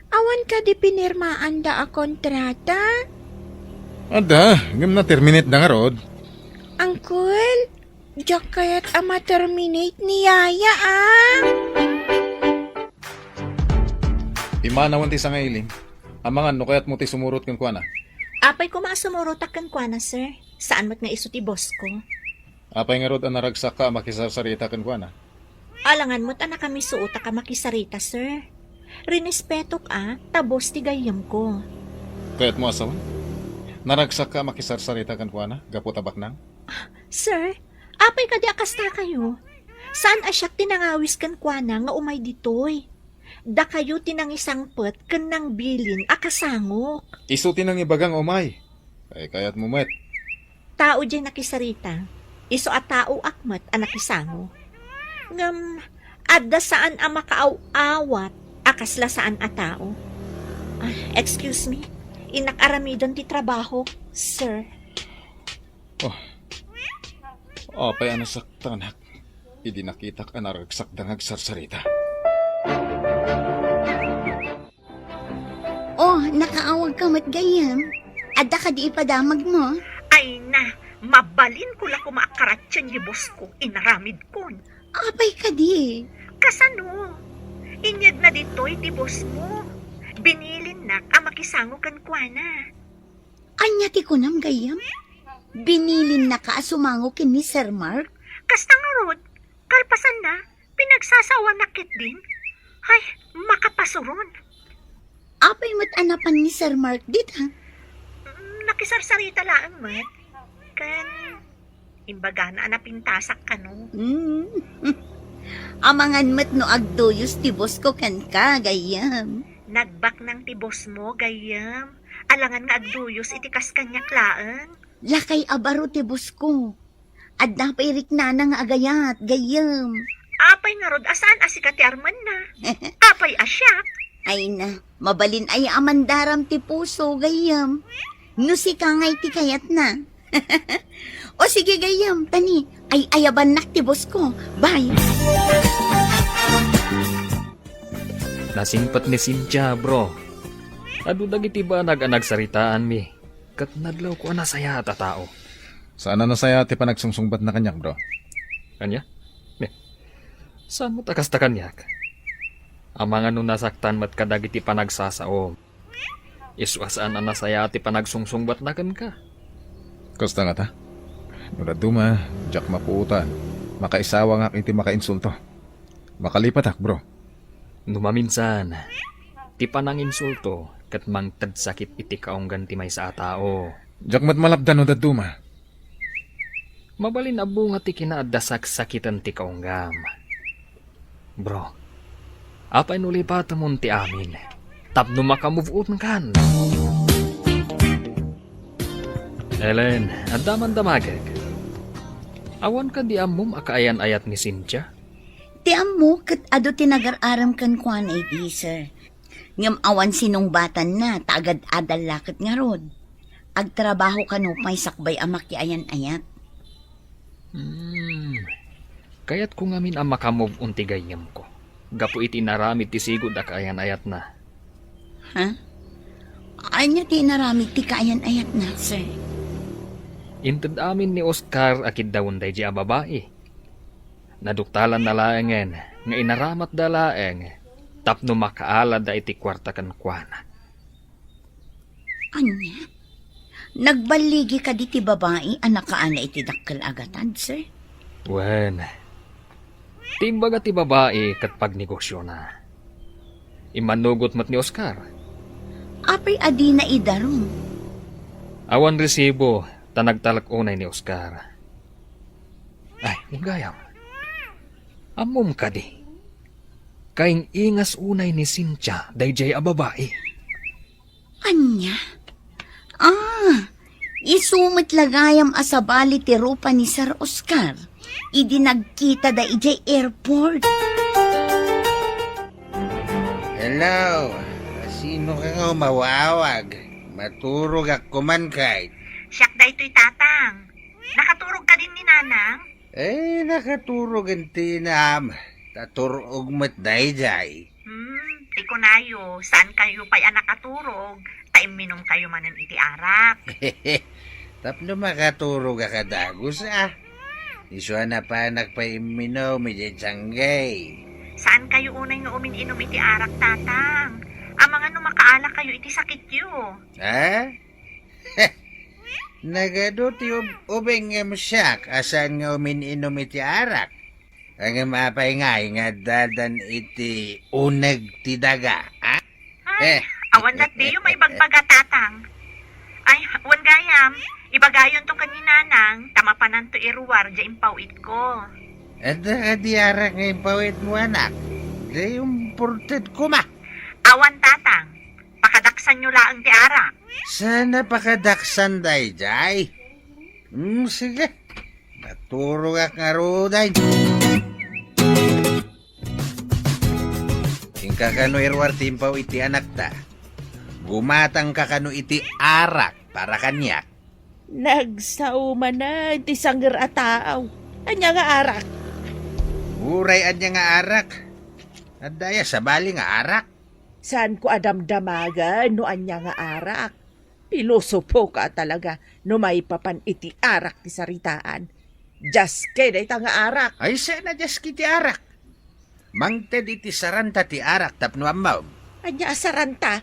Awan kadi pinirmaanda a kontrata? Adda, ngem na-terminate da ngarud. Uncle, diak kayat a ma-terminate ni Yaya, ah. Pimanawen ti sangailing. Amangan no kayatmo ti sumurot kenkuana. Apay koma a sumurotak kenkuana, sir. Saan met nga isu ti boss ko. Apay ngarud a naragsakka a makisarsarita kenkuana? Alangan met a nakamisuotak a makisarita, sir. Rinespetok a, ta boss ti gayyemko. Kayatmo a sawen? Naragsakka a makisarsarita kenkuana gapu ta baknang? Sir, apay kadi a kastakayo? Saan a siak ti nangawis kenkuana nga umay ditoy? Dakayo ti nangisangpet ken nangbilin a kasangok. Isu ti nangibaga nga umay. Ay, kayatmo met. Tao diay nakisarita. Isu a taoak met a nakisango. Ngem, adda saan a makaaw-awat a kasla saan a tao. Ah, excuse me. Innak aramiden ti trabaho, sir. Oh. Apay a nasaktanak idi nakitak a naragsakda nga agsarsarita? Oh, nakaawagka met gayyem. Adda kadi ipadamagmo? Ay na, mabalinko la koma a karatien ti boss ko, inaramidkon. Apay kadi? Kasano? Inyegna ditoy ti boss mo. Binilinnak a makisango kenkuana. Ania ti kunam gayyem? Binilinnaka a sumango ken ni Sir Mark? Kasta ngarud, kalpasanna, pinagsasawanak ketdin. Ay, makapasuron. Apay met a napan ni Sir Mark dita? Mm, nakisarsarita laeng met. Ken, imbagana a napintasak kano. Mm. Amangan met no agduyos ti boss ko kenka, gayyem. Nagbaknang ti boss mo, gayyem. Alangan nga agduyos iti kas kaniak laeng. Lakay a baro ti boss ko. Adda pay riknana nga agayat, gayyem. Apay ngarud a saan a sika ti armenna? Apay a siak? Ay na, mabalin aya a mandaram ti puso, gayyem. No sika ngay ti kayatna. O sige, gayyem, tani, ay-ayabannak ti boss ko. Bye. Nasingpet ni Cynthia, bro. Adu dagiti banag a nagsaritaanmi, ket nadlawko a nasayaat a tao. Saan a nasayaat ti panagsungsungbatna kaniak, bro? Ania? Ne. Saan met a kasta kaniak? Amangan no nasaktan met kadagiti panagsasaom. Isu a saan a nasayaat ti panagsungsungbatna kenka. Kasta ngata? No dadduma, diak mapuotan. Makaisawangak iti makainsulto. Makalipatak, bro. No maminsan, ti pananginsulto ket mangted sakit iti kaunggan ti maysa a tao. Diak met malapdan no dadduma. Mabalin a bunga ti kinaadda saksakiten ti kaunggam. Bro, apay no lipatemon ti amin tapno maka-move on kan? Ellen, adda man damagek. Awan kadi ammom a kaayan-ayat ni Cynthia? Ti ammo ket adu ti nagar-arem kenkuana idi, sir. Ngem awan sinungbatanna ta agad-adal la ket ngarud. Agtrabaho kano pay sakbay a makiayan-ayat. Hmm. Kayatko ngamin a maka-move on ti gayyemko. gapu iti inaramid ti sigud a kaayan-ayatna. Ha? Ania ti inaramid ti kaayan-ayatna, sir? Inted amin ni Oscar a kiddawen daydiay a babai. Naduktalanna laengen nga inaramatda laeng tapno makaalada iti kuarta kenkuana. Ania? Nagballigi kadi ti babai a nakaala iti dakkel a gatad, sir? Wen, ti imbaga ti babai ket pagnegosiona. Immanugot met ni Oscar. Apay a dina idarum? Awan resibo ta nagtalek unay ni Oscar. Ay, gayam. Ammom kadi? Kaing-ingas unay ni Cynthia daydiay a babai. Ania? Ah, isu met la gayam a sabali ti rupa ni Sir Oscar idi nagkitada idiay airport. Hello, sino ka nga umawawag? Maturogak koman, Kate. Siak daytoy, Tatang. Nakaturog kadin ni Nanang? Eh, nakaturog ti inam. Taturog met daydiay. Hmm, ti kunayo, saan kayo pay a nakaturog, ta imminum kayo manen iti arak. Tapno makaturog a kadagus, ah. Isu a napanak pay imminum idiay tianggay. Saan kayo unay nga umin-inum iti arak, Tatang? Amangan no makaala kayo iti sakityo. Ha? Nagadu ti ub-, ubing ngem siak a saan nga umin-inum iti arak. Ngem apay ngay nga addadan iti uneg ti daga, ha? Ay, eh, awan lat diyo maibagbaga, Tatang. Ay, wen gayam, ibagayonto ken ni Nanang, ta mapananto iruar diay impaw-itko. Adda kadi arak nga impaw-itmo, anak? Di imported koma. Awan, Tatang. Pakadaksanyo laeng ti arak. Saan a pakadaksan daydiay? Hmm, sige. Maturogak ngaruden. Inka kano iruar ti impaw iti anakta. Gumatangka kano iti arak para kaniak. Nagsao manen ti sanger a tao. Ania nga arak? Uray ania nga arak? Adda aya sabali nga arak? Saanko a damdamagen no ania nga arak. Pilosopoka talaga no maipapan iti arak ti saritaan. Diaske dayta nga arak. Ay, saan a diaske ti arak? Mangted iti saranta ti arak tapno ammom. Ania a saranta?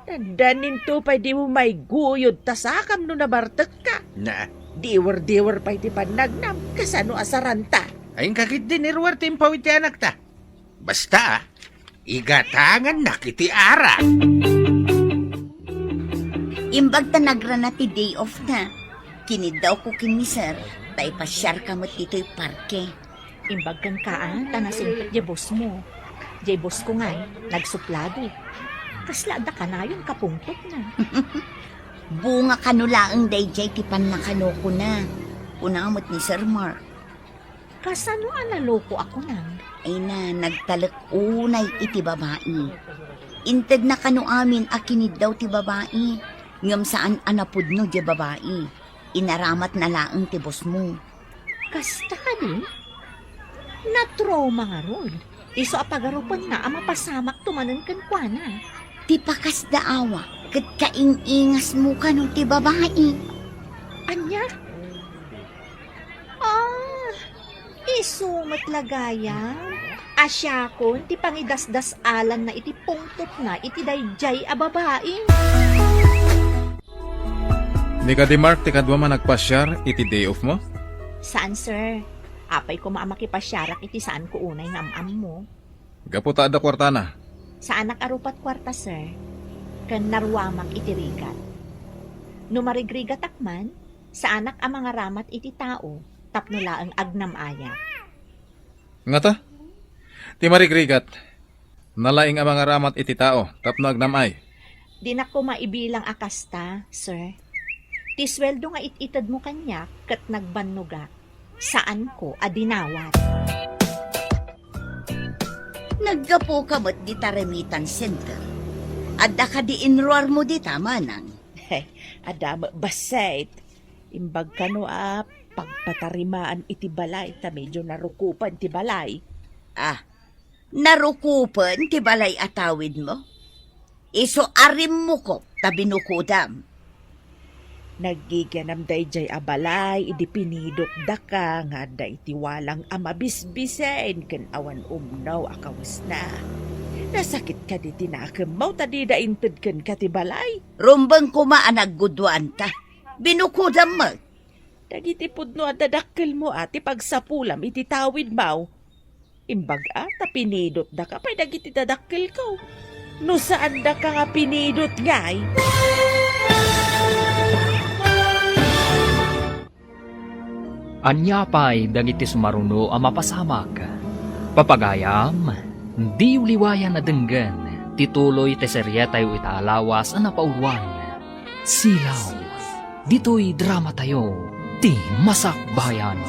Dandaninto pay dimo maiguyod ta sakam no nabartekka. Na. Diwer-diwer pay ti pannagnam, kasano a saranta? Ay, inka ketdin iruar ti impaw iti anakta. Basta, ah, igatangannak iti arak. Imbag ta nagrana ti day off na, kiniddawko ken ni Sir, ta ipasiarka met ditoy parke. Imbag kenka, ah, ta nasingpet diay boss mo. Diay boss ko ngay, nagsuplado. Kasla adda kanayon kapungtotna. Bunga kano laeng daydiay ti pannakanokona, kuna met ni Sir Mark. Kasano a naloko a kunam? Ay na, nagtalek unay iti babai. Intedna kano amin a kiniddaw ti babai, ngem saan a napudno diay babai. Inaramatna laeng ti bossmo. Kasta kadi? Natrauma ngarud. Isu a pagarupenna a mapasamakto manen kenkuana. Ti pakasdaawak ket kaing-ingasmo kano ti babai. Ania? Ah, isu met la gayam a siakon ti pangidasdas-alanna iti pungtotna iti daydiay a babai. Ni kadi Mark ti kaduam a nagpasiar iti day off mo? Saan, sir. Apay koma a makipasiarak iti saanko unay nga am-ammo. Gapu ta adda kuartana. Saanak a rupat kuarta, sir. Ken naruamak iti rigat. No marigrigatak man, saanak a mangaramat iti tao tapno laeng agnam-ayak. Ngata? Ti marigrigat, nalaing a mangaramat iti tao tapno agnam-ay. Dinak koma ibilang a kasta, sir. Ti sueldo nga it-itedmo kaniak ket nagbannogak. Saanko a dinawat. Naggapuka met dita remittance center. Adda kadi inruarmo dita, manang? Adda met bassit. Imbag kano a pagpatarimaan iti balay ta medyo narukopan ti balay. Ah, Narukupen ti balay a tawidmo? Isu a rimmukop ta binukodam. Naggigianam daydiay a balay idi pinidotdaka nga adda iti walang a mabisbisen ken awan umno a kawesna. Nasakit kadi ti nakemmo ta dida inted kenka ti balay? Rumbeng koma a nagguduanta. Binukodam met. Dagiti pudno a dadakkelmo a ti pagsapulam iti tawidmo. Imbag-a ta pinidotdaka pay dagiti dadakkelko. No saandaka nga pinidot ngay. Ania pay dagiti sumaruno a mapasamak? Papagayam, diyo liwayan a denggen ti tuloy ti serietayo ita a lawas a napauluan. Silaw. Ditoy dramatayo, Ti Masakbayan.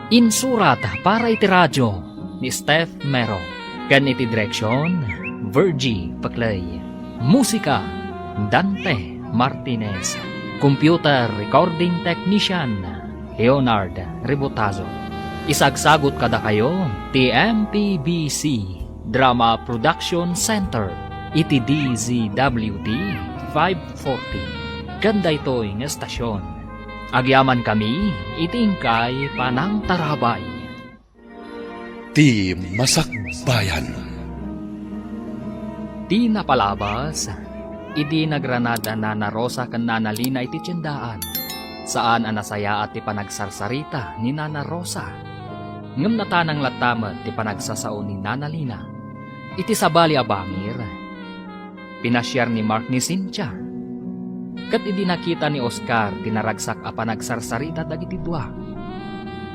Insurat para iti radio ni Steph Mero, ken iti direksion, Virgie Paclay. Musika, Dante Martinez. Computer recording technician, Leonard Rebotazo. Isagsagot kadakayo ti M P B C Drama Production Center iti D Z W T five forty. Ken daytoy nga estasyon, agyamankami iti inkay panangtarabay. Ti Masakbayan. Ti napalabas, idi nagranad a Nana Rosa ken Nana Lina iti tiendaan, saan a nasayaat ti panagsarsarita ni Nana Rosa. Ngem natanang latta met ti panagsasao ni Nana Lina. Iti sabali a bangir, pinasiar ni Mark ni Cynthia. Ket idi nakita ni Oscar ti naragsak a panagsarsarita dagiti dua,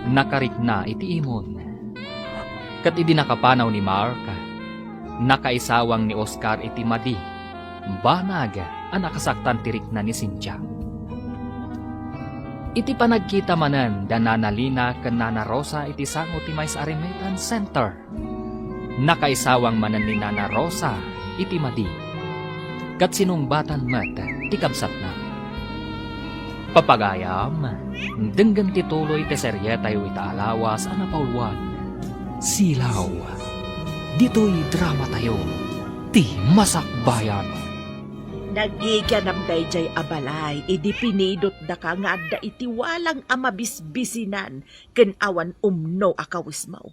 nakarikna iti imon. Ket idi nakapanaw ni Mark, nakaisawang ni Oscar iti madi, banag a nakasaktan ti rikna ni Cynthia. Iti panagkita manen da Nana Lina ken Nana Rosa iti sango ti maysa a remittance center, nakaisawang manen ni Nana Rosa iti madi, ket sinungbatan met ti kabsatna. Papagayam, denggen ti tuloy ti serietayo ita a lawas a napauluan. Silaw. Ditoy dramatayo, Ti Masakbayan. Naggigianam daydiay a balay idi pinidotdaka nga adda iti walang a mabisbisinan ken awan umno a kawesmo.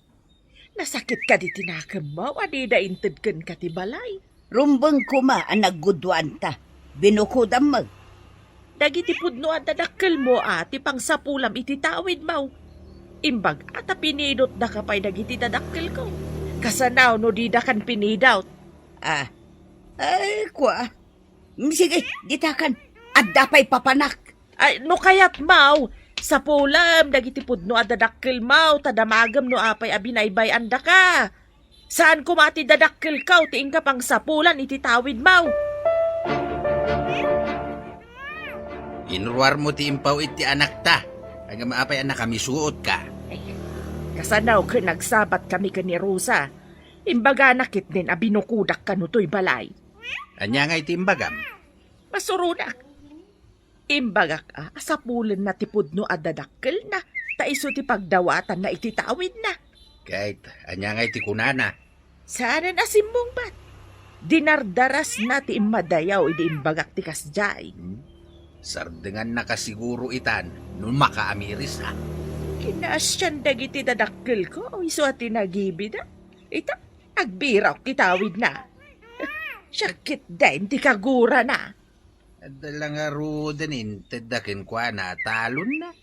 Nasakit kadi ti nakemmo a dida inted kenka ti balay? Rumbeng koma a nagguduanta. Binukodam met. Dagiti pudno a dadakkelmo a ti pangsapulam iti tawidmo. Imbag-a ta pinidotdaka pay dagiti dadakkelko. Kasano no didakan pinidot? Ah, ay, kua. Mm, sige, ditakan. Adda pay papanak. Ay, no kayatmo, sapulem dagiti pudno a dadakkelmo, ta damagem no apay a binaybay-andaka. Saan koma ti dadakkelko ti inka pangsapulan iti tawidmo. Inruarmo ti impaw iti anakta. Ngem apay a nakamisuotka? Ay, kasano ket nagsabatkami ken ni Rosa? Imbagana ketdin a binukodak kano toy balay. Ania ngay ti imbagam? Masuronak. Imbagak a, a sapulenna ti pudno a dadakkelna, ta isu ti pagdawatanna iti tawidna. Ket ania ngay ti kunana? Saanen a simmungbat. Dinardarasna ti immadayaw idi imbagak ti kasdiay. Hmm? Sardengannaka siguro itan no makaamiris a. Kinaasian dagiti dadakkelko, isu a tinagibida. Ita, agbirawak ti tawidna. Siak ketdin ti kagurana. Adda la ngaruden intedda kenkuana a talonna.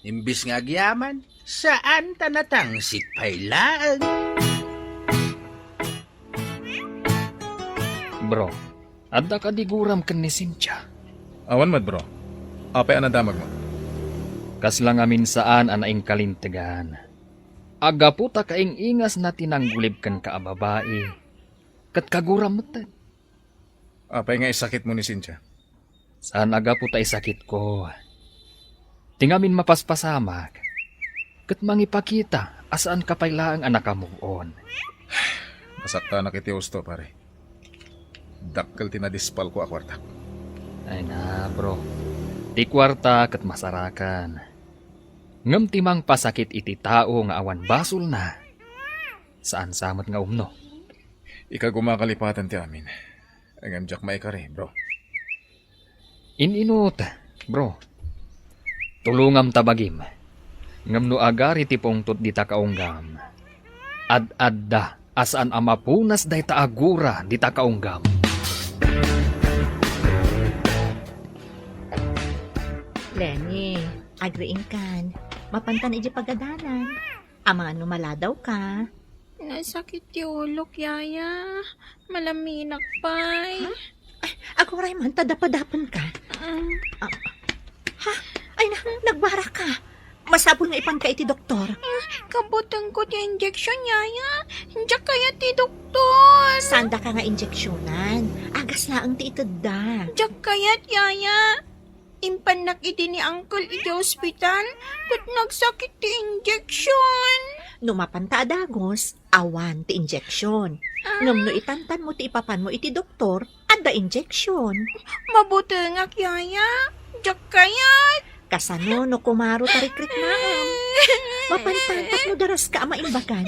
Imbes nga agyaman, saan ta natangsit pay laeng. Bro, adda kadi guram ken ni Cynthia? Awan met, bro. Apay a nadamagmo? Kasla ngamin saan a naingkalintegan. Aggapu ta kaing-ingasna ti nanggulib kenka a babai, ket kaguram metten. Apay nga isakitmo ni Cynthia? Saan a gapu ta isakitko. Ti ngamin mapaspasamak, ket mangipakita a saanka pay laeng a nakamove on. Nasaktanak iti husto, pare. Dakkel ti nadispalko a kuarta. Ay na, bro. Ti kuarta ket masarakan. Ngem ti mangpasakit iti tao nga awan basolna, saan sa met nga umno. Ikagumakalipatan ti amin. Ngem diak maikari, bro. In-inut, bro. Tulongam ta bagim. Ngem no agari ti pungtot dita kaunggam, ad-adda a saan a mapunas dayta a gura dita kaunggam. Lenny, agriingkan. Mapantan iti pagadalan. Amangan no maladaw ka. Nasakit ti ulok, Yaya. Malaminak pay. Ha? Ay, aguray man, ta dapadapen ka. Mm. Ah. Ha? Ay na, nagbara ka. Masapul nga ipan ka iti doktor. Ah, kabuteng ko ti injection, Yaya. Diak kayat ti doktor. Saan da ka nga injeksionan? Agas laeng ti itedda. Diak kayat, Yaya. Impannak idi ni Uncle idiay ospital, ket nagsakit ti injection. No mapanta a dagos, awan ti injection. Ah. Ngem no itantan mo ti ipapan mo iti doktor, adda injection. Mabutengak, Yaya. Diak kayat. Kasano no kumaro ta rikriknaem? Mapantan tapno daras ka a maimbagan.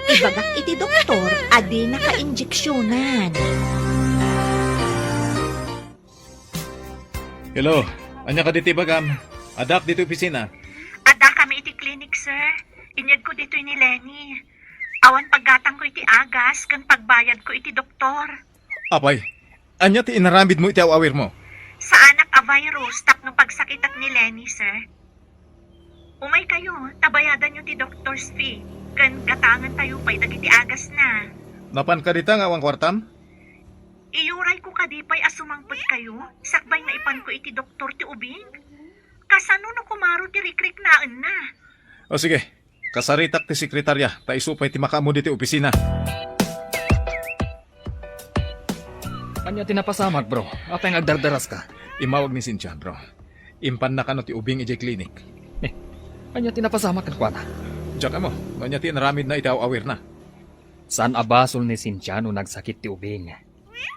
Ibagak iti doktor a dina ka injeksionan. Hello, ania kadi ti ibagam? Addaak ditoy opisina. Adda kami iti klinik, sir. Inyegko ditoy ni Lenny. Awan paggatangko iti agas ken pagbayadko iti doktor. Apay, ania ti inaramidmo iti aw-awirmo? Saanak a virus tapno pagsakitak ni Lenny, sir. Umaykayo, ta bayadanyo ti doctor's fee, ken gatangentayo pay dagiti agasna. Napan ka dita nga awan kuartam? Iyurayko kadi pay a sumangpetkayo, sakbay nga ipanko iti doktor ti ubing? Kasano no kumaro ti rikriknaenna? O sige, kasaritak ti sekretarya, ta isu pay ti makaammo ditoy opisina. Ania ti napasamak, bro? Apay nga agdardaras ka? Immawag ni Cynthia, bro. Impanna kano ti ubing idiay klinik. Eh, ania ti napasamak kenkuana? Diak ammo, no ania ti inaramidna iti aw-awirna. Saan a basol ni Cynthia no nagsakit ti ubing.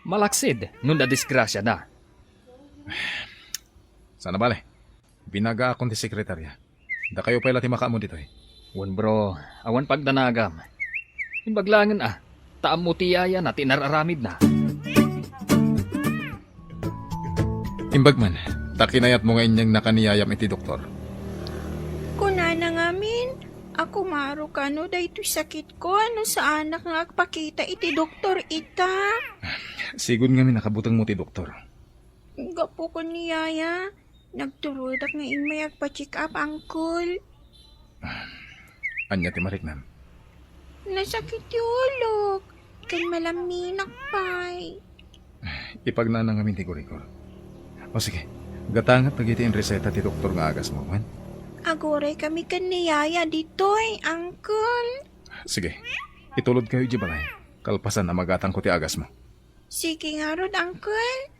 Malaksid no nadisgrasiada. Sana bale. Binagaakon ti sekretarya. Dakayo pay la ti makaammo ditoy. Wen, bro, awan pagdanagam. Imbag laengen a, ta ammo ti yayana ti inar-aramidna. Imbag man, ta kinayatmo nga inyegna ka ni yayam iti doktor. Kunana ngamin a kumaro kano daytoy sakitko no saanak nga agpakita iti doktor ita. Sigud ngamin a kabutengmo ti doktor. Gapu ken ni Yaya, nagturodak nga immay agpa-check up, Uncle. Ania ti mariknam? Nasakit ti ulok, ken malaminak pay. Ipagnana ngamin ti gurigor. O sige, gatanget dagiti inreseta ti doktor nga agasmo, wen? Aguray kami ken ni Yaya ditoy, Uncle. Sige, itulodkayo idiay balay. Kalpasan a magatangko ti agasmo. Sige ngarud, Uncle.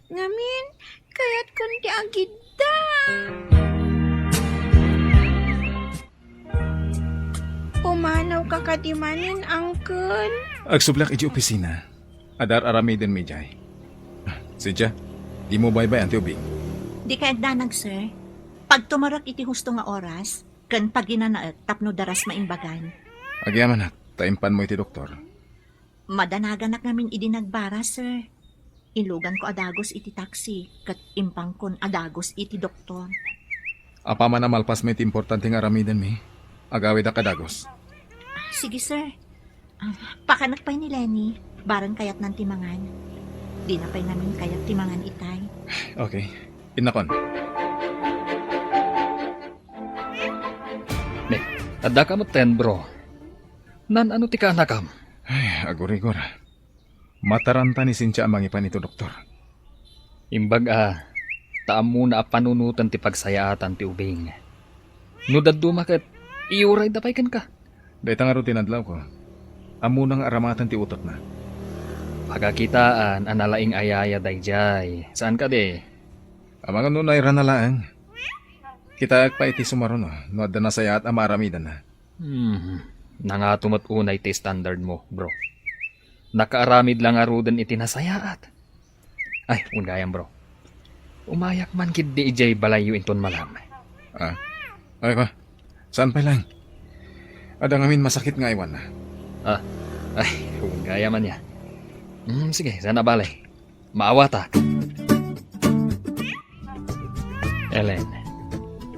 Ngamin, kayatkon ti agidda. Pumanawka kadi manen, Uncle? Agsubleak idiay opisina. Adda ar-aramidenmi idiay. Cynthia, dimo baybay-an ti ubing. Dikay agdanag, sir. Pagtumerek iti husto nga oras, ken paginanaek tapno daras maimbagan. Agyamanak, ta impanmo iti doktor. Madanaganak ngamin idi nagbara, sir. Inluganko a dagus iti taxi, ket impankon a dagus iti doktor. Apaman a malpasmi iti importante nga aramidenmi, agawidak a dagus. Sige, sir. Ah, pakanek pay ni Lenny, bareng kayatnan ti mangan. Dina pay ngamin kayat ti mangan itay. Okay. Innakon. Ne, addaka metten, bro. Naan-ano ti kaanakam? Ay, agurigor. Mataranta ni Cynthia a mangipan iti doktor. Imbag a, ta ammona a panunoten ti pagsayaatan ti ubing. No dadduma ket, iyurayda pay kenka. Dayta ngarud ti nadlawko. Ammona nga aramaten ti utotna. Pagkakitaan a nalaing a yaya daydiay. Saan kadi? Amangan no nairana laeng. Kitaek pay iti sumaruno no adda nasayaat a maaramidanna. Hmm, nangato met unay ti standard mo, bro. Nakaaramid la ngaruden iti nasayaat. Ay, wen gayam, bro. Umayak man ketdi idiay balayyo inton malam. Ah? Ay, pa? Saan pay laeng? Adda ngamin masakit nga aywanna. Ah, ay, wen gayam ania. Hmm, sige, saan a bale. Maawatak. Ellen,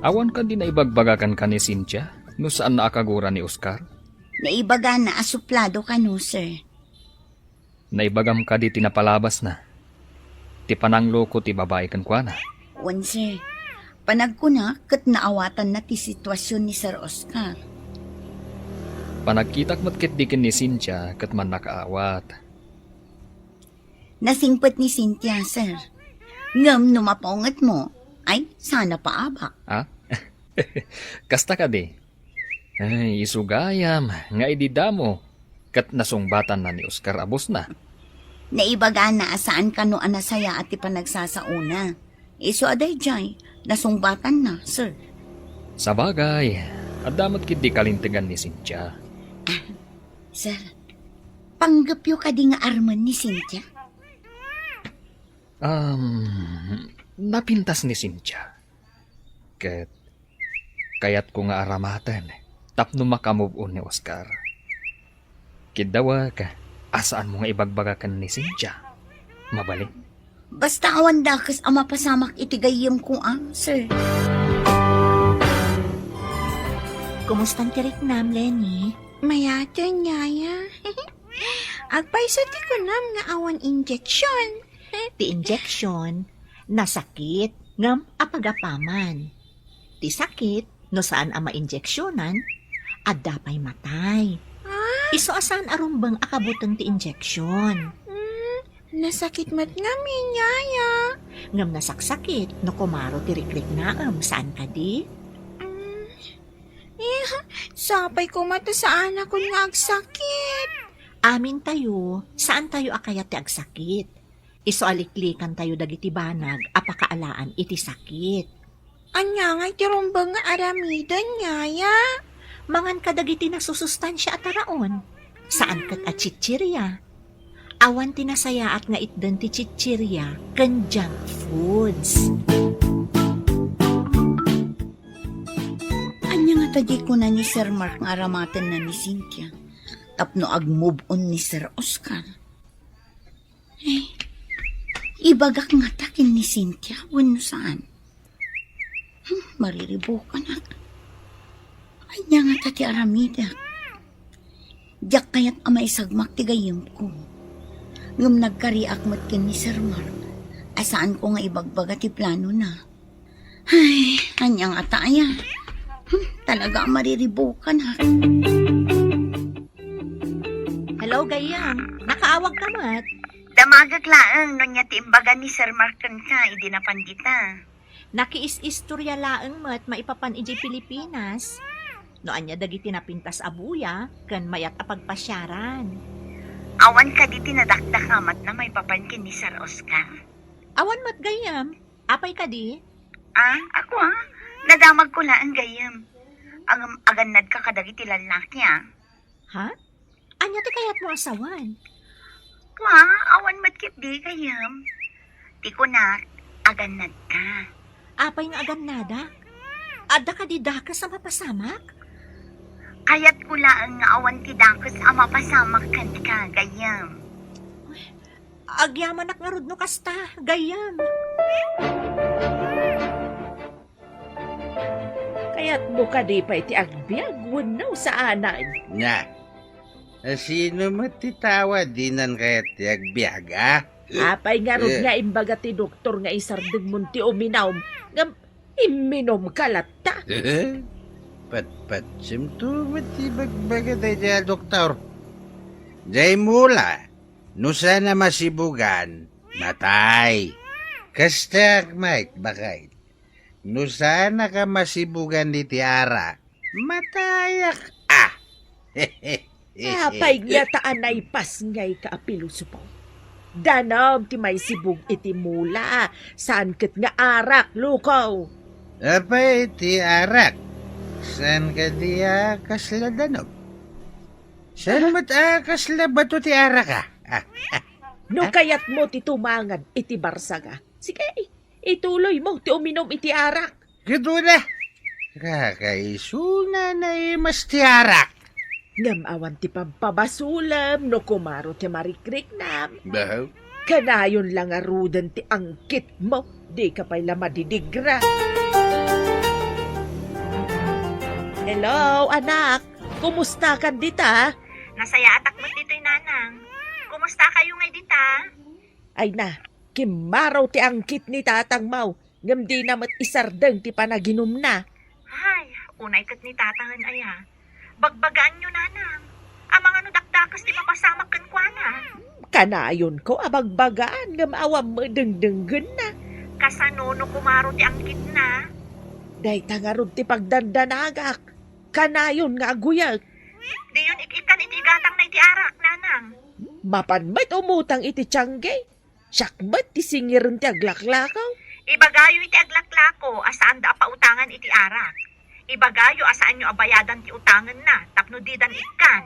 awan kadi naibagbagakan ka ni Cynthia no saanna a kagura ni Oscar? Naibagana a suplado kano, sir. Naibagam kadi ti napalabasna? Ti panangloko ti babai kenkuana? Wen, sir. Panagkuna ket naawatanna ti situasion ni Sir Oscar. Panagkitak met ketdi ken ni Cynthia ket mannakaawat. Nasingpet ni Cynthia, sir. Ngem no mapaungetmo, ay, saan a paabak. Ha? Kasta kadi? Ay, isu gayam nga idi damo ket nasungbatanna ni Oscar a bosna. Naibagana a saan kano a nasayaat ti panagsasaona. Isu a daydiay, nasungbatanna, sir. Sabagay, adda met ketdi kalintegan ni Cynthia. Ah, sir, panggepyo kadi nga armen ni Cynthia? Um, napintas ni Cynthia. Ket kayatko nga aramaten tapno makamove on ni Oscar. Kiddawek a saanmo nga ibagbaga ken ni Cynthia. Mabalin? Basta awan dakes a mapasamak iti gayyemko, ah, sir. Kumustan ti riknam, Lenny? Mayaten, Yaya. Agpayso ti kunam nga awan injection. Ti injection, nasakit, ngem apagapaman. Ti sakit, no saan a mainjeksionan, adda pay matay. Ah? Isu a saan a rumbeng a kabuteng ti injection. Mm, nasakit met ngamin, Yaya. Ngem nasaksakit, no kumaro ti rikriknaem, saan kadi? Mm, eh, sapay koma ta saanakon nga agsakit. Amintayo, saantayo a kayat ti agsakit. Isu a liklikantayo dagiti banag a pakaalaan iti sakit. Ania ngay ti rumbeng nga aramiden, Yaya? Mangan kadagiti nasusustansia a taraon. Saan ket a chichiria. Awan ti nasayaat nga itden ti chichiria ken junk foods. Ania ngata diay kuna ni Sir Mark nga aramatenna ni Cynthia tapno ag-move on ni Sir Oscar? Eh, ibagak ngata ken ni Cynthia wenno saan? Hmm, mariribukanak. Ania ngata ti aramidek? Diak kayat a maisagmak ti gayyemko. Ngem nagkariak met ken ni Sir Mark a saanko nga ibagbaga ti planona. Ay, ania ngata aya? Hmm, talaga a mariribukanak. Hello, gayyem. Nakaawag ka met? Damagek laeng no ania ti imbaga ni Sir Mark kenka idi napan dita. Nakiis-istorya laeng met maipapan idiay Pilipinas. No ania dagiti napintas a buya ken mayat a pagpasiaran. Awan kadi ti nadakdakamatna maipapan ken ni Sir Oscar? Awan met, gayyem. Apay kadi? Ah, ako, ah. Nadamagko laeng, gayyem. Agam-, agannadka kadagiti lallaki, ah. Ha? Ania ti kayatmo a sawen? Wa, awan met ketdi, gayyem. Ti kunak, agannadka. Apay nga agannadak? Adda kadi dakes a mapasamak? Kayatko laeng nga awan ti dakes a mapasamak kenka, gayyem. Agyamanak ngarud no kasta, gayyem. Kayatmo kadi pay ti agbiag wenno saanen? Nya, a sino met ti tao a dinan kayat ti agbiag, a? Apay ngarud Eh. nga imbaga ti doktor nga isardengmon ti uminum, ngem imminumka latta? Patpatsimto met ti bagbaga daydiay a doktor. Diay mula, no saan a masibugan, matay. Kastaak met, baket. No saanak a masibugan iti arak, matayak a. Apay ngata a naipasngayka a pilosopo? Danum ti maisibug iti mula, saan ket nga arak, lukaw. Apay ti arak? Saan kadi a kasla danum? Saan met a kasla bato ti arak, a? Ah, ah, No ah. kayatmo ti tumangad iti barsaga, sige, ituloymo ti uminum iti arak. Ket una, kakaisuna naimas ti arak. Ngem awan ti pampabasolem no kumaro ti marikriknam. Bah? Kanayon la ngaruden ti angkitmo, dika pay la madidigra. Hello, anak. Kumustakan dita? Nasayaatak met ditoy, nanang. Kumustakayo ngay dita? Ay na, kimmaro ti angkit ni tatangmo, ngem dina met isardeng ti panaginumna. Ay, unay ket ni tatangen aya. Bagbagaanyo, nanang. Amangan no dakdakes ti mapasamak kenkuana. Kanayonko a bagbagaan ngem awan met dengdenggenna. Kasano no kumaro ti angkitna? Dayta ngarud ti pagdandanagak. Kanayon nga aguyek. Diyon ik-ikkan iti igatangna iti arak, nanang. Mapan met umutang iti tiangge. Siak met ti singiren ti aglaklako. Ibagayo iti aglaklako a saanda a pautangan iti arak. Ibagayo a saanyo a bayadan ti utangenna tapno didan ikkan.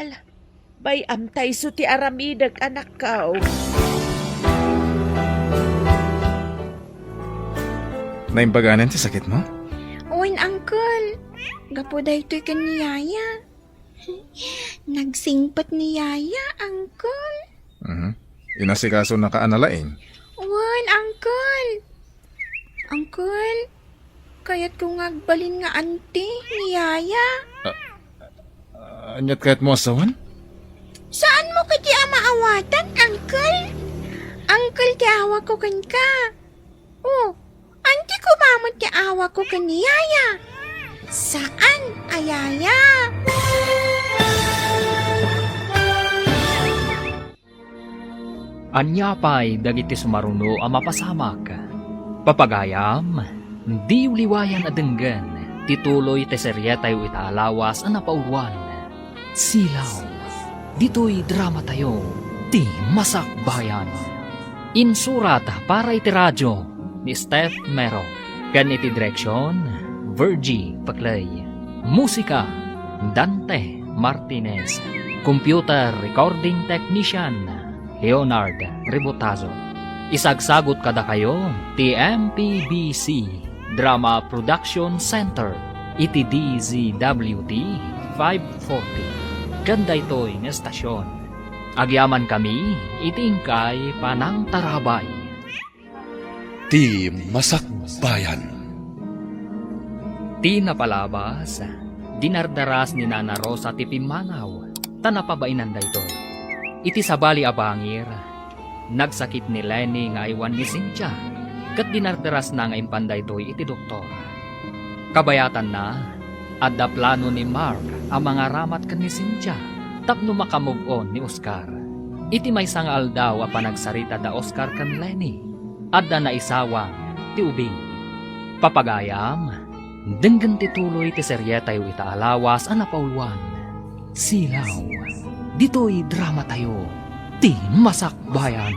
Ala, bay-am ta isu ti aramidek, anakko. Naimbaganen ti sakitmo? Wen, Uncle. Gapu daytoy ken ni Yaya. Nagsingpet ni Yaya, Uncle. Mhm. Inasikasonaka a nalaing? Wen, Uncle. Uncle, kayatko nga agbalin nga anti ni Yaya. Ah, ah, aniat kayatmo a sawen? Saanmo kadi a maawatan, Uncle? Uncle ti awagko kenka. Oh, anti koma met ti awagko ken ni Yaya. Saan a Yaya. Ania pay dagiti sumaruno a mapasamak? Papagayam, diyo liwayan a denggen ti tuloy ti serietayo ita a lawas a napauluan. Silaw. Ditoy dramatayo, Ti Masakbayan. Insurat para iti radio ni Steph Mero ken iti direksion, Virgie Paclay. Musika, Dante Martinez. Computer recording technician, Leonard Rebotazo. Isagsagut kadakayo ti M P B C Drama Production Center iti D Z W T five forty. Ken daytoy nga estasion, agyamankami iti inkay panangtarabay. Ti Masakbayan. Ti napalabas, dinardaras ni Nana Rosa ti pimmanaw, ta napabainan daytoy. Iti sabali a bangir, nagsakit ni Lenny nga aywan ni Cynthia, ket dinardarasna nga impan daytoy iti doktor. Kabayatanna, adda plano ni Mark a mangaramat ken ni Cynthia tapno maka-move on ni Oscar. Iti maysa nga aldaw a panagsarita da Oscar ken Lenny, adda naisawang ti ubing. Papagayam, denggen ti tuloy ti serietayo ita a lawas a napauluan. Silaw. Ditoy dramatayo, Ti Masakbayan.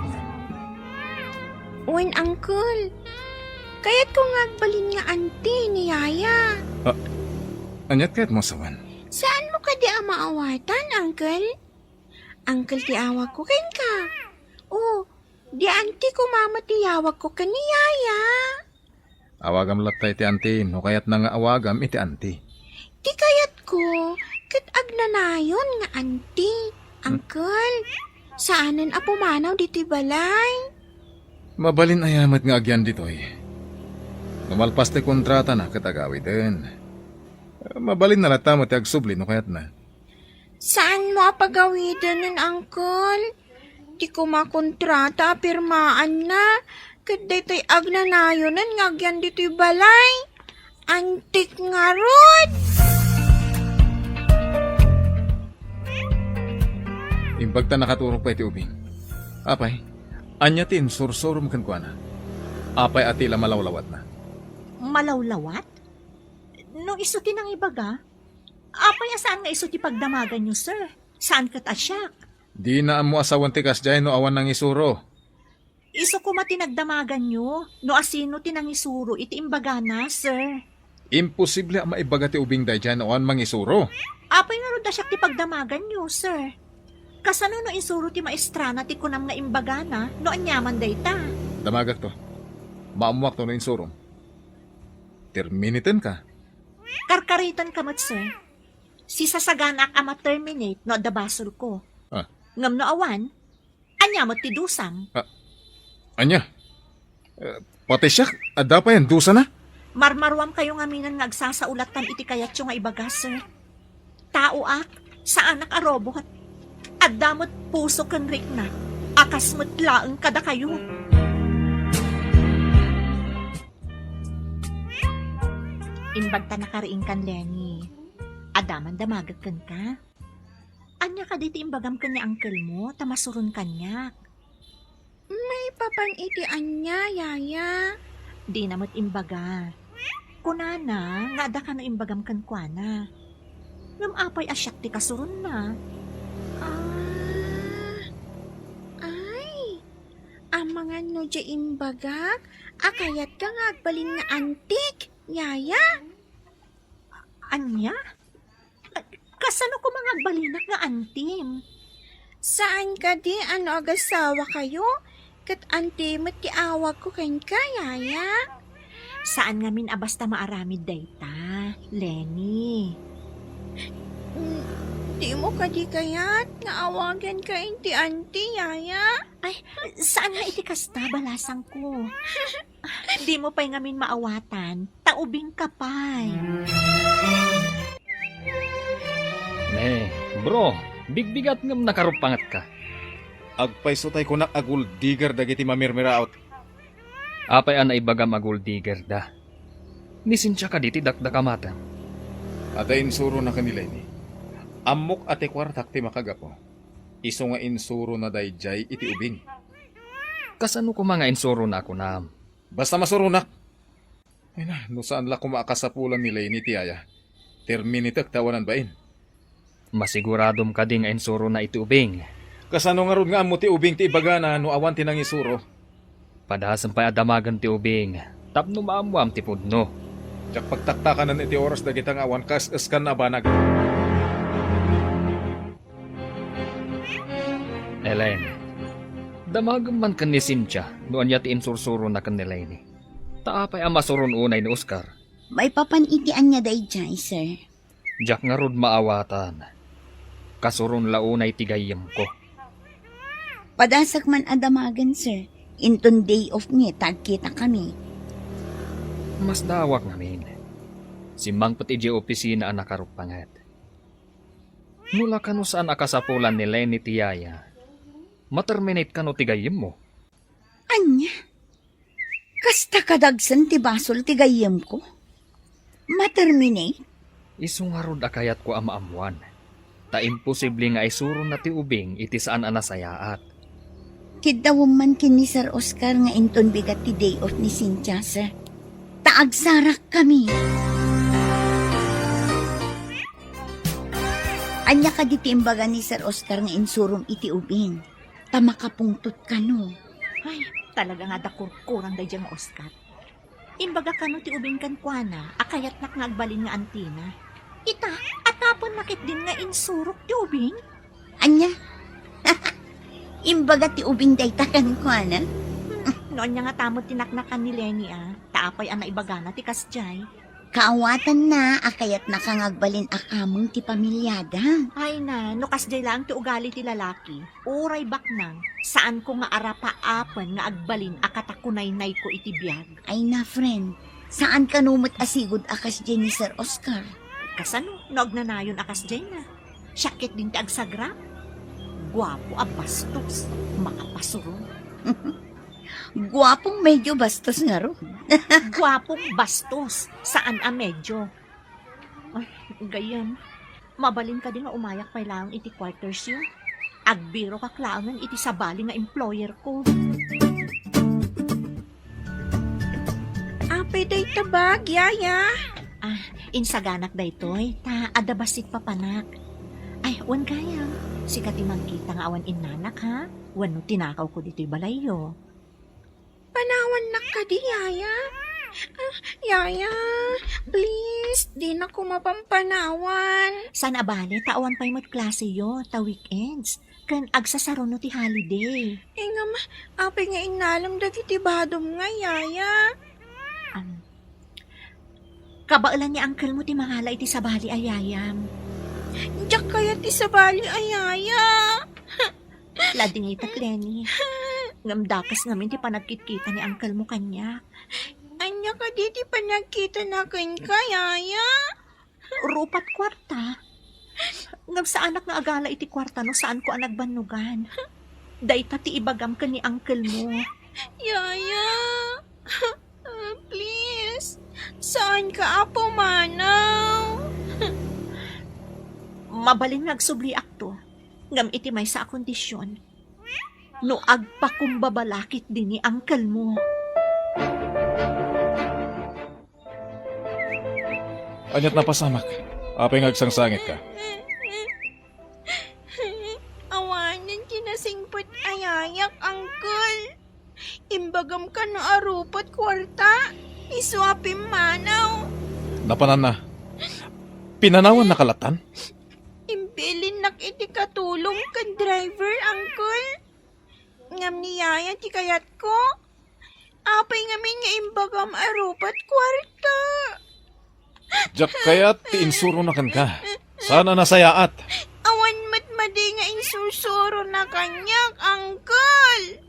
Wen, Uncle. Kayatko nga agbalin nga anti ni Yaya. Ah, aniat kayatmo a sawen? Saanmo kadi a maawatan, Uncle? Uncle ti awagko kenka. Oh, di anti koma met ti awagko ken ni Yaya. Awagam latta iti antim no kayatna nga awagam iti anti. Ti kayatko, ket agnanayon nga anti, Hmm. Uncle. Saanen a pumanaw ditoy balay. Mabalin aya met nga agyan ditoy? No malpas ti kontratana ket agawiden. Mabalinna latta met ti agsubli no kayatna. Saanmo a pagawidenen, Uncle? Ti koma kontrata a pirmaanna, ket daytoy agnanayonen nga agyan ditoy balay. Antik ngarud! Imbag ta nakaturog pay ti ubing. Apay, ania ti insursurom kenkuana? Apay a ti la malawlawatna? Malawlawat? No isu ti nangibaga, apay a saan nga isu ti pagdamaganyo, sir? Saan ket a siak? Dina ammo a sawen ti kasdiay no awan nangisuro. Isu koma ti nagdamaganyo no asino ti nangisuro iti imbagana, sir. Imposible a maibaga ti ubing daydiay no awan mangisuro. Apay ngarud a siak ti pagdamaganyo, sir? Kasano no insuro ti maestrana ti kunam nga imbagana no aniaman dayta? Damagakto. Maammoakto no insurom. Terminitenka. Karkaritanka met, sir. Sisasaganak a ma-terminate no adda basolko. Ah. Ngem no awan, ania met ti dusam? Ah, ania? Eh, pati siak, adda pay a dusana? Marmaruamkayo ngaminen nga agsasaulatan iti kayatyo nga ibaga, sir. Taoak, saanak a robot. Adda met puso ken rikna, a kas met laeng kadakayo. Imbagta nakariingkan, Lenny. Adda man damagek kenka. Ania kadi ti imbagam ken ni uncle mo, ta masuron kaniak? Maipapan iti ania, yaya? Dina met imbaga. Kunana nga adda kano imbagam kenkuana. Ngem apay a siak ti kasuronna? Ah, ay, amangan no diay imbagak a kayatka nga agbalin nga antik, yaya? Ania? Kasano koma nga agbalinak nga antim? Saan kadi a no agasawakayo, ket anti met ti awagko kenka, yaya? Saan ngamin a basta maaramid dayta, Lenny. Mm, dimo kadi kayat nga awaganka iti anti, yaya? Ay, saan nga iti kasta, balasangko. Dimo pay ngamin maawatan, ta ubingka pay. Ne, bro, bigbigat ngem nakaruppangetka. Agpayso tay kunak a gold digger dagiti mamirmiraot. Apay a naibagam a gold digger da? Ni Cynthia kadi ti dakdakamatem? Adda insurona ken ni Lenny. Ammok a ti kuartak ti makagapu. Isu nga insurona daydiay iti ubing. Kasano koma nga insurona a kunam? Basta masuronak. Ay na, no saan la koma a kasapulan ni Lenny ti yaya, terminatek ta awanan bain. Masiguradom kadi nga insurona iti ubing? Kasano ngarud nga ammo ti ubing ti ibagana no awan ti nangisuro? Padasem pay a damagen ti ubing tapno maammoam ti pudno. Diak pagtaktakanen iti oras dagita nga awan kaes-eskan a banag. Elaine, damagem man ken ni Cynthia no ania ti insursurona ken ni Lenny. Ta apay a masuron unay ni Oscar? Maipapan iti ania daydiay, sir? Diak ngarud maawatan. Kasuron la unay ti gayyemko. Padasek man a damagen, sir. Inton day off ni ta agkitakami. Masdaawak ngamin. Simmangpet idiay opisina a nakaruppanget. No la kano saan a kasapulan ni Lenny ti yaya, ma-terminate kano ti gayyemmo. Ania? Kasta kadagsen ti basol ti gayyemko? Ma-terminate? Isu ngarud a kayatko a maammoan. Ta imposible nga isurona ti ubing iti saan a nasayaat. Kiddawem man ken ni Sir Oscar nga inton bigat ti day off ni Cynthia, sir. Ta agsarakkami. Ania kadi ti imbaga ni Sir Oscar nga insurom iti ubing? Ta makapungtot kano. Ay, talaga nga adda kurkurang daydiay nga Oscar. Imbaga kano ti ubing kenkuana a kayatnak nga agbalin nga antina. Ita, atapenna ketdin nga insurok ti ubing? Ania? Imbaga ti ubing dayta kenkuana? Hmm, no ania ngata met ti naknakan ni Lenny, a, ta apay a naibagana ti kasdiay? Kaawatanna a kayatnaka nga agbalin a kameng ti pamiliada. Ay na, no kasdiay laeng ti ugali ti lalaki, uray baknang, saanko nga arapaapen nga agbalin a katakunaynayko iti biag. Ay na, friend, saan kano met a sigud a kasdiay ni Sir Oscar? Kasano no agnanayon a kasdiayna? Siak ketdin ti agsagrak. Guapo a bastos, makapasuron. Guapong medyo bastos ngarud. Guapong bastos, saan a medyo. Ay, gayyem, mabalin kadi nga umayak pay laeng iti quarters yo? Agbirokak laengen iti sabali nga employer ko. Apay dayta bag, yaya? Ah, insaganak daytoy, ta adda bassit papanak. Ay, wen gayam, sika ti mangkita nga awan innanak, ha? Wenno tinakawko ditoy balayyo. Panawannak kadi, yaya? Ah, yaya, please, dinako mapampanawan. Saan a bale, ta awan pay met klaseyo, ta weekends. Ken agsasaruno ti holiday. Eh, ngem, apay nga innalem dagiti badom nga, yaya? Am, kabaelan ni uncle mo ti mangala iti sabali a yayam. Diak kayat ti sabali a yaya. Ladingitak, Lenny. Ngem dakes ngamin ti panagkitkita ni uncle mo kaniak. Ania kadi ti panagkitana kenka, yaya? Rupat kuarta. Ngem saanak nga agala iti kuarta no saanko a nagbannogan. Dayta ti ibagam ken ni uncle mo. Yaya, please, saanka a pumanaw. Mabalin nga agsubliakto, ngem iti maysa a kondisyon, no agpakumbaba la ketdi ni uncle mo. Aniat napasamak? Apay nga agsangsangitka? Awanen ti nasingpet a yayak, uncle. Imbagam kano a rupat kuarta, isu a pimmanaw. Napananna. Pinanawannaka lattan? Imbilinnak iti katulong ken driver, uncle. Ngem ni yaya ti kayatko. Apay ngamin nga imbagam a rupat kuarta? Diak kayat ti insurona kenka. Saan a nasayaat. Awan met madi nga insursurona kaniak, uncle.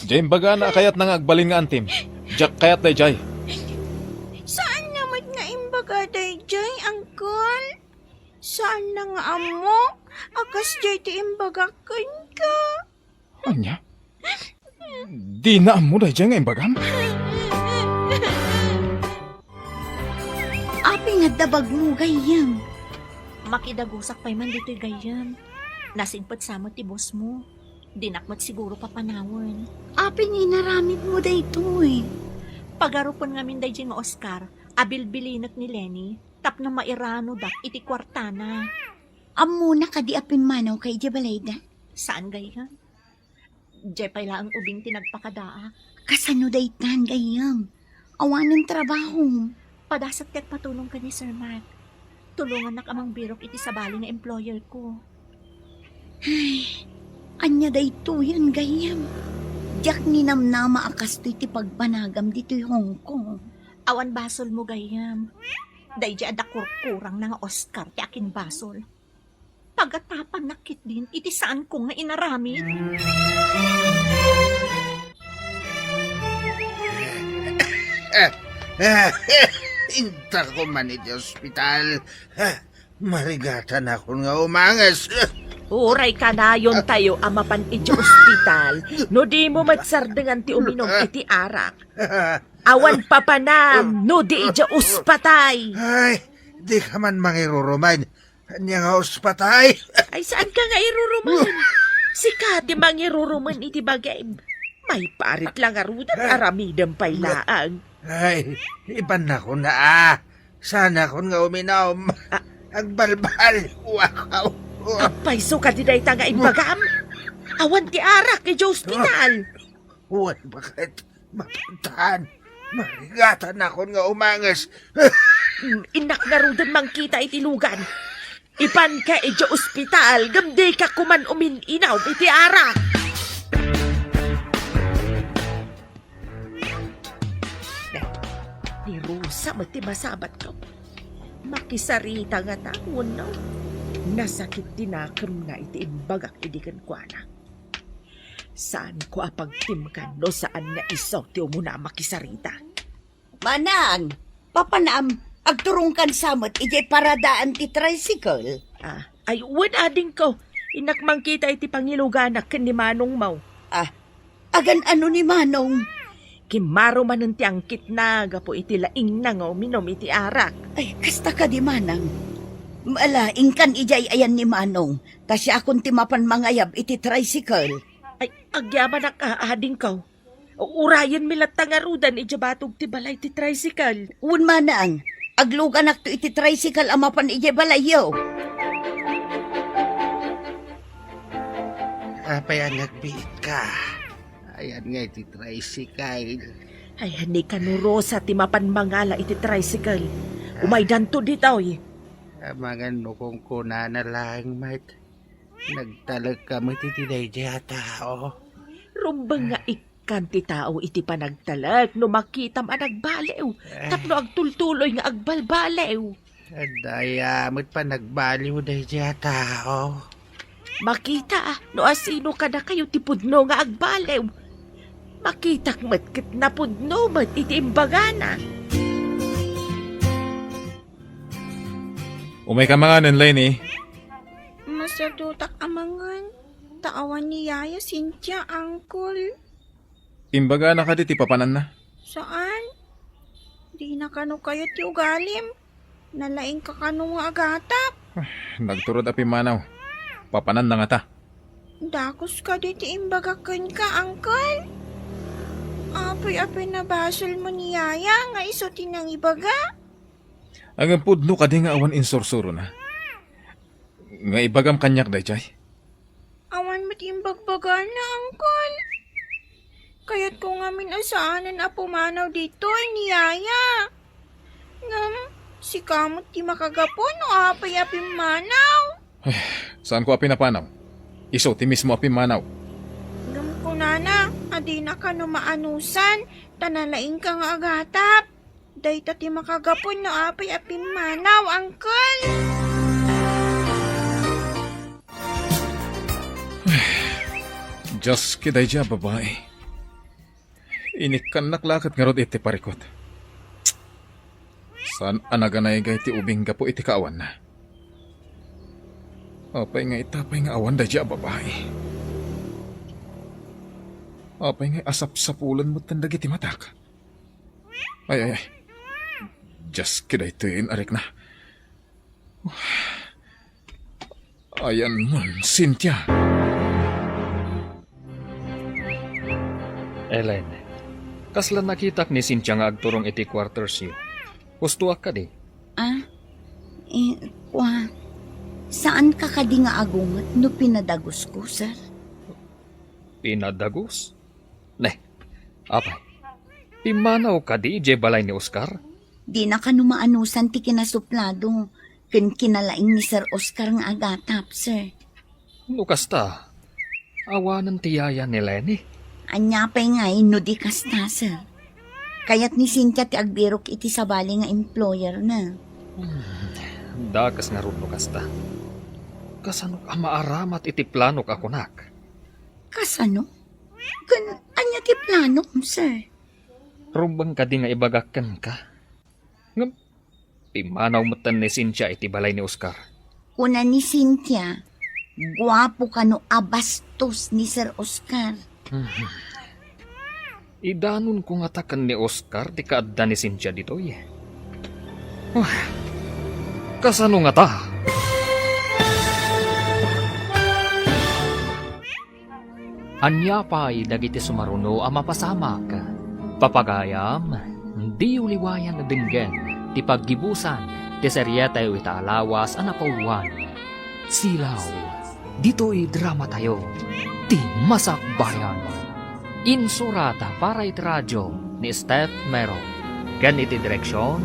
Diay imbagana a kayatna nga agbalin nga antim. Diak kayat daydiay. Saanna met nga imbaga daydiay, uncle? Saanna nga ammo a kasdiay ti imbagak kenka? Ania? Dina ammo daydiay nga imbagam? Apay nga adda bagmo, gayyem? Makidagusak pay man ditoy, gayyem. Nasingpet sa met ti boss mo. Dinak met siguro papanawen. Apay nga inaramidmo daytoy? Pagarupen ngamin daydiay nga Oscar a bilbilinek ni Lenny tapno mairanodak iti kuartana. Ammona kadi a pimmanawka idiay balayda? Saan, gayyem. Diay pay laeng ubing ti nagpakadaak. Kasano daytan, gayyem? Awanen trabahom. Padasek ti agpatulong ken ni Sir Mark. Tulongannak a mangbirok iti sabali nga employer ko. Ay, ania daytoyen, gayyem? Diak ninamnama a kastoy ti pagbanagam ditoy Hong Kong. Awan basolmo, gayyem. Daydiay adda kurkurangna nga Oscar ti akinbasol. Pagatapannak ketdin iti saanko nga inaramid. Intako man iti ospital. Marigatanakon nga umanges. Uray kanayontayo a mapan iti ospital no dimo met sardengan ti uminum iti arak. Awan papanam no di iti ospatay. Ay, dika man mangirurumen. Ania nga ospatay? Ay, saanka nga irurumen? Sika ti mangirurumen iti bagim. Maiparit la ngaruden, aramidem pay laeng. Ay, ibannakon a. Saanakon nga uminum. Ah. Agbalbal. Wakaw. Agpayso kadi dayta nga imbagam? Awan ti arak iti ospital. Wen, baket? Mapantan. Marigatanakon nga umanges. Innak ngaruden mangkita iti lugan. Ipanka iti ospital, ngem dika koman umin-inum iti arak. Ni Rosa met ti masabatko. Makisarita ngata wenno? Nasakit ti nakemna iti imbagak idi kenkuana. Saanko a pagtimkan no saan nga isu ti umuna a makisarita. Manang, papanam, agturongkan sa met idiay paradaan ti tricycle. Ah, ay, wen, adingko. Innak mangkita iti pangiluganak ken ni manongmo. Ah, agan-ano ni manong? Kimmaro manen ti angkitna gapu iti laingna nga uminum iti arak. Ay, kasta kadi, manang. Ala, inkan idiay ayan ni manong. Ta siakon ti mapan mangayab iti tricycle. Ay, agyamanak a, adingko. Urayenmi latta ngaruden idiay batog ti balay ti tricycle. Wen, manang, agluganakto iti tricycle a mapan idiay balayyo. Apay a nagbiitka? Ayan nga iti tricycle. Ay, ni kano Rosa ti mapan mangala iti tricycle. Umaydanto ditoy. Amangan no kunkunana laeng met. Nagtalekka met iti daydiay a tao. Rumbeng nga ikkan ti tao iti panagtalek no makitam a nagbaliw, tapno agtultuloy nga agbalbaliw. Adda aya met panagbaliw daydiay a tao. Makita no asino kadakayo ti pudno nga agbaliw. Makitak met ket napudno met iti imbagana. Umayka manganen, Lenny. Masadutak a mangan. Ta awan ni Yaya Cynthia, Uncle. Imbagana kadi ti papananna? Saan. Dina kano kayat ti ugalim. Nalaingka kano nga agatap. Nagturod a pimmanaw. Papananna ngata. Dagus kadi ti imbagak kenka, Uncle? Apay a pinabasolmo ni Yaya nga isu ti nangibaga? Ngem pudno kadi nga awan insursurona? Nga ibagam kaniak daydiay? Awan met imbagbagana, Uncle. Kayatko ngamin a saanen a pumanaw ditoy ni Yaya. Ngem, sika met ti makagapu no apay a pimmanaw. Saanko a pinapanaw. Isu ti mismo a pimmanaw. Ngem kunana a dina kano maanusan, ta nalaingka nga agatap. Dayta ti makagapu no apay a pimmanaw, Uncle. Dios, kadaydiay a babai. Inikkannak la ket ngarud iti parikut. Saan a naganaygay ti ubing gapu iti kaawanna. Apay nga ita pay nga awan daydiay a babai? Apay nga asapsapulen metten dagiti matak? Ay, ay, ay. Dios, kadaytoy in-arikna. Ayanmon, Cynthia. Ellen, kasla nakitak ni Cynthia nga agturong iti quartersyo. Hustoak kadi? Ah, eh, kua, saanka kadi nga agunget no pinadagusko, sir? Pinadagus? Ne, apay, pimmanaw kadi idiay balay ni Oscar? Dina kano maanusan ti kinasuplado ken kinalaing ni Sir Oscar nga agatap, sir. No kasta, awanen ti yaya ni Lenny? Ania pay ngay no di kasta, sir? Kayat ni Cynthia ti agbirok iti sabali nga employerna. Hmm, dakes ngarud no kasta. Kasanok a maaramat iti planok a kunak? Kasano? Ken ania ti planom, sir? Rumbeng kadi nga ibagak kenka. Ngem, pimmanaw metten ni Cynthia iti balay ni Oscar. Kuna ni Cynthia, guapo kano a bastos ni Sir Oscar. Mhm. Idanonko ngata ken ni Oscar ti kaadda ni Cynthia ditoy. Ah, kasano ngata? Ania pay dagiti sumaruno a mapasamak? Papagayam, diyo liwayan a denggen ti paggibusan ti serietayo ita a lawas a napauluan, Silaw. Ditoy dramatayo, ti Masakbayan. Insurat para iti radio ni Steph Mero, ken iti direksion,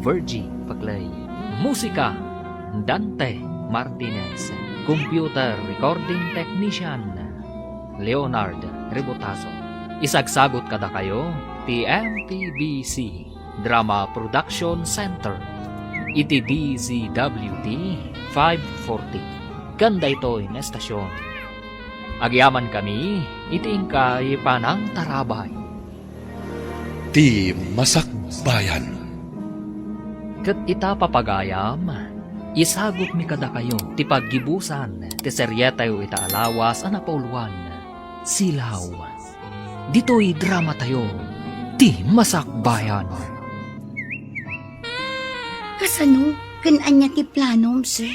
Virgie Paclay. Musika, Dante Martinez. Computer recording technician, Leonard Rebotazo. Isagsagut kadakayo ti M T B C Drama Production Center iti D Z W T five forty. Ken daytoy nga estasion, agyamankami iti inkay panangtarabay. Ti Masakbayan. Ket ita, papagayam, isagutmi kadakayo ti paggibusan ti serietayo ita a lawas a napauluan, Silaw. Ditoy dramatayo, ti Masakbayan. Kasano? Ken ania ti planom, sir?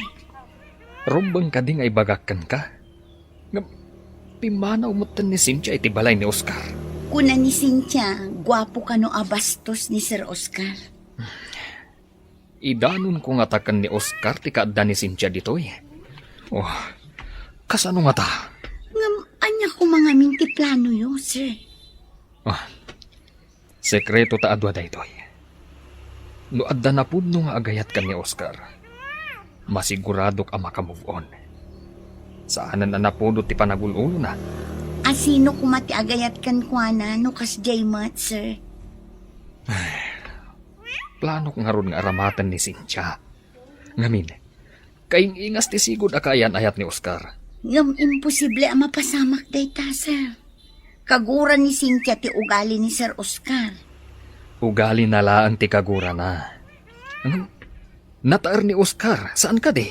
Rumbeng kadi nga ibagak kenka? Ngem, pimmanaw metten ni Cynthia iti balay ni Oscar. Kuna ni Cynthia, guapo kano a bastos ni Sir Oscar. Idanonko ngata ken ni Oscar ti kaadda ni Cynthia ditoy. Oh, kasano ngata? Ngem, ania koma ngamin ti planoyo, sir? Ah, sekreto ta a dua daytoy. No adda napudno nga agayat ken ni Oscar, masiguradok a maka-move on. Saanen a napuno ti panagul-ulona. Asino koma ti agayat kenkuana no kasdiay met, sir? Ay, planok ngarud nga aramaten ni Cynthia. Ngamin, kaing-ingas ti sigud a kaayan-ayat ni Oscar. Ngem imposible a mapasamak dayta, sir. Kagura ni Cynthia ti ugali ni Sir Oscar. Ugalina laeng ti kagurana. Ngem, nataer ni Oscar, saan kadi?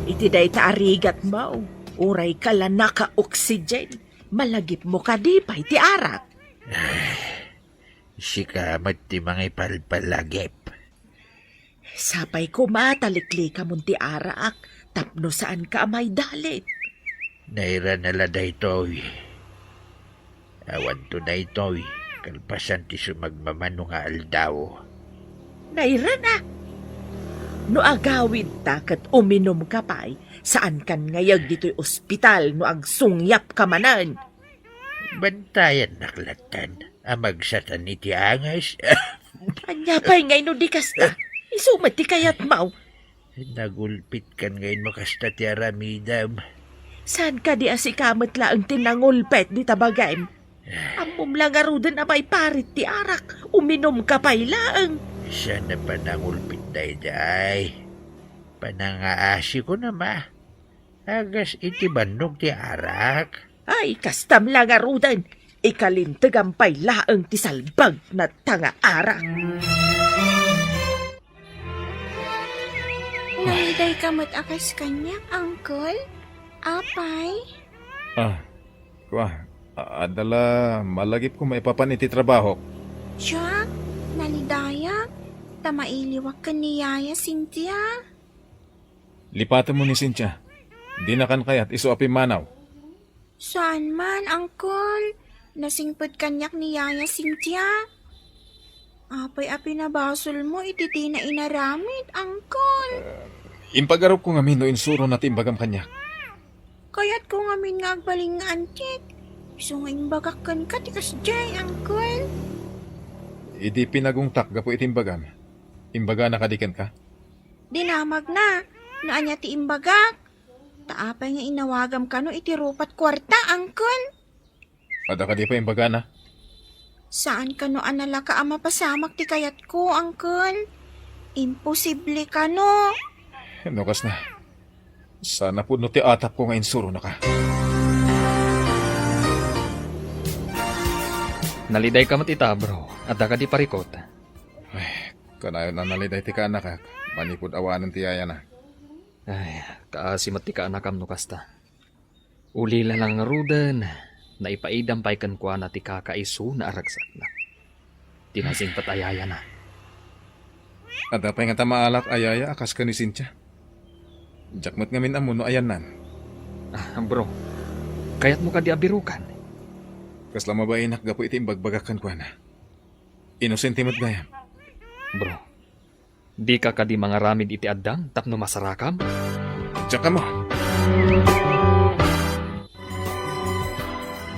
Iti dayta a rigatmo, uray kalanaka oxygen, malagipmo kadi pay ti arak? Sika met ti mangipalpalagip. Sapay koma ta liklikamon ti arak tapno saanka a maidalit. Nairana la daytoy. Awanto daytoy, kalpasan ti sumagmamano nga aldaw. Nairana! No agawidta ket uminumka pay, saankan ngayeg ditoy ospital no agsungyapka manen. Bantayannak lattan a magsatan iti angas. Ania pay ngay no di kasta? Isu met ti kayatmo. Nagulpitkan ngay no kasta ti aramidem. Saan kadi a sika met laeng ti nangulpit dita bagim? Ammom la ngaruden a maiparit ti arak, uminumka pay laeng. Saan a panangulpit daydiay? Panangaasiko na ma. Agas iti bannog ti arak. Ay, kastam la ngaruden. Ikalintegam pay laeng ti salbagna ta nga arak. Nalidayka met a kas kaniak, Uncle? Apay? Ah, kua, a-, adda la malagipko maipapan iti trabahok. Siak, nalidayak, ta mailiwak ken ni Yaya Cynthia. Lipatemmo ni Cynthia. Dinakan kayat isu a pimmanaw. Saan man, Uncle. Nasingpet kaniak ni Yaya Cynthia. Apay a pinabasolmo iti dina inaramid, Uncle? Impagarupko ngamin no insurona ti imbagam kaniak. Kayatko ngamin nga agbalin nga antik. Isu nga imbagak kenka ti kasdiay, Uncle. Idi pinagungtak gapu iti imbagam, imbagana kadi kenka? Dinamagna no ania ti imbagak. Ta apay nga inawagam kano iti rupat kuarta, Uncle? Adda kadi pay imbagana? Saan kano a nalaka a mapasamak ti kayatko, Uncle. Imposible kano. No kasna, saan a pudno ti atapko nga insuronaka. Nalidayka met ita, bro. Adda kadi parikut? Ay, kanayon a naliday ti kaanakak manipud awanen ti yayana. Ay, kaasi met ti kaanakam no kasta. Ulila la ngaruden, naipaidam pay kenkuana ti kakaisuna a ragsakna. Ti nasingpet a yayana. Adda pay ngata maalak a yaya a kas ken ni Cynthia. Diak met ngamin ammo no ayannan. Ah, bro, kayatmo kadi a birukan? Kasla mabainak gapu iti imbagbagak kenkuana. Inosente met gayam. Bro, dika kadi mangaramid iti addang tapno masarakam? Diak ammo.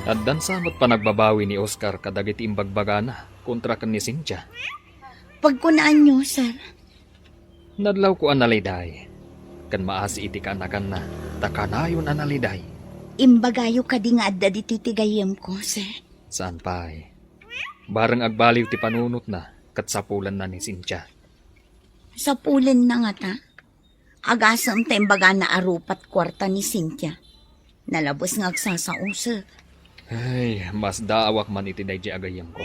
Addan sa met panagbabawi ni Oscar kadagiti imbagbagana kontra ken ni Cynthia. Pagkunaanyo, sir. Nadlawko a naliday, ken maasi iti kaanakanna, ta kanayon a naliday. Imbagayo kadi nga adda ditoy ti gayyemko, sir? Saan pay. Bareng agbaliw ti panunotna, ket sapulenna ni Cynthia. Sapulenna ngata? Agasem ta imbagana a rupat kuarta ni Cynthia. Nalabes nga agsasausek. Ay, masdaawak man iti daydiay a gayyemko.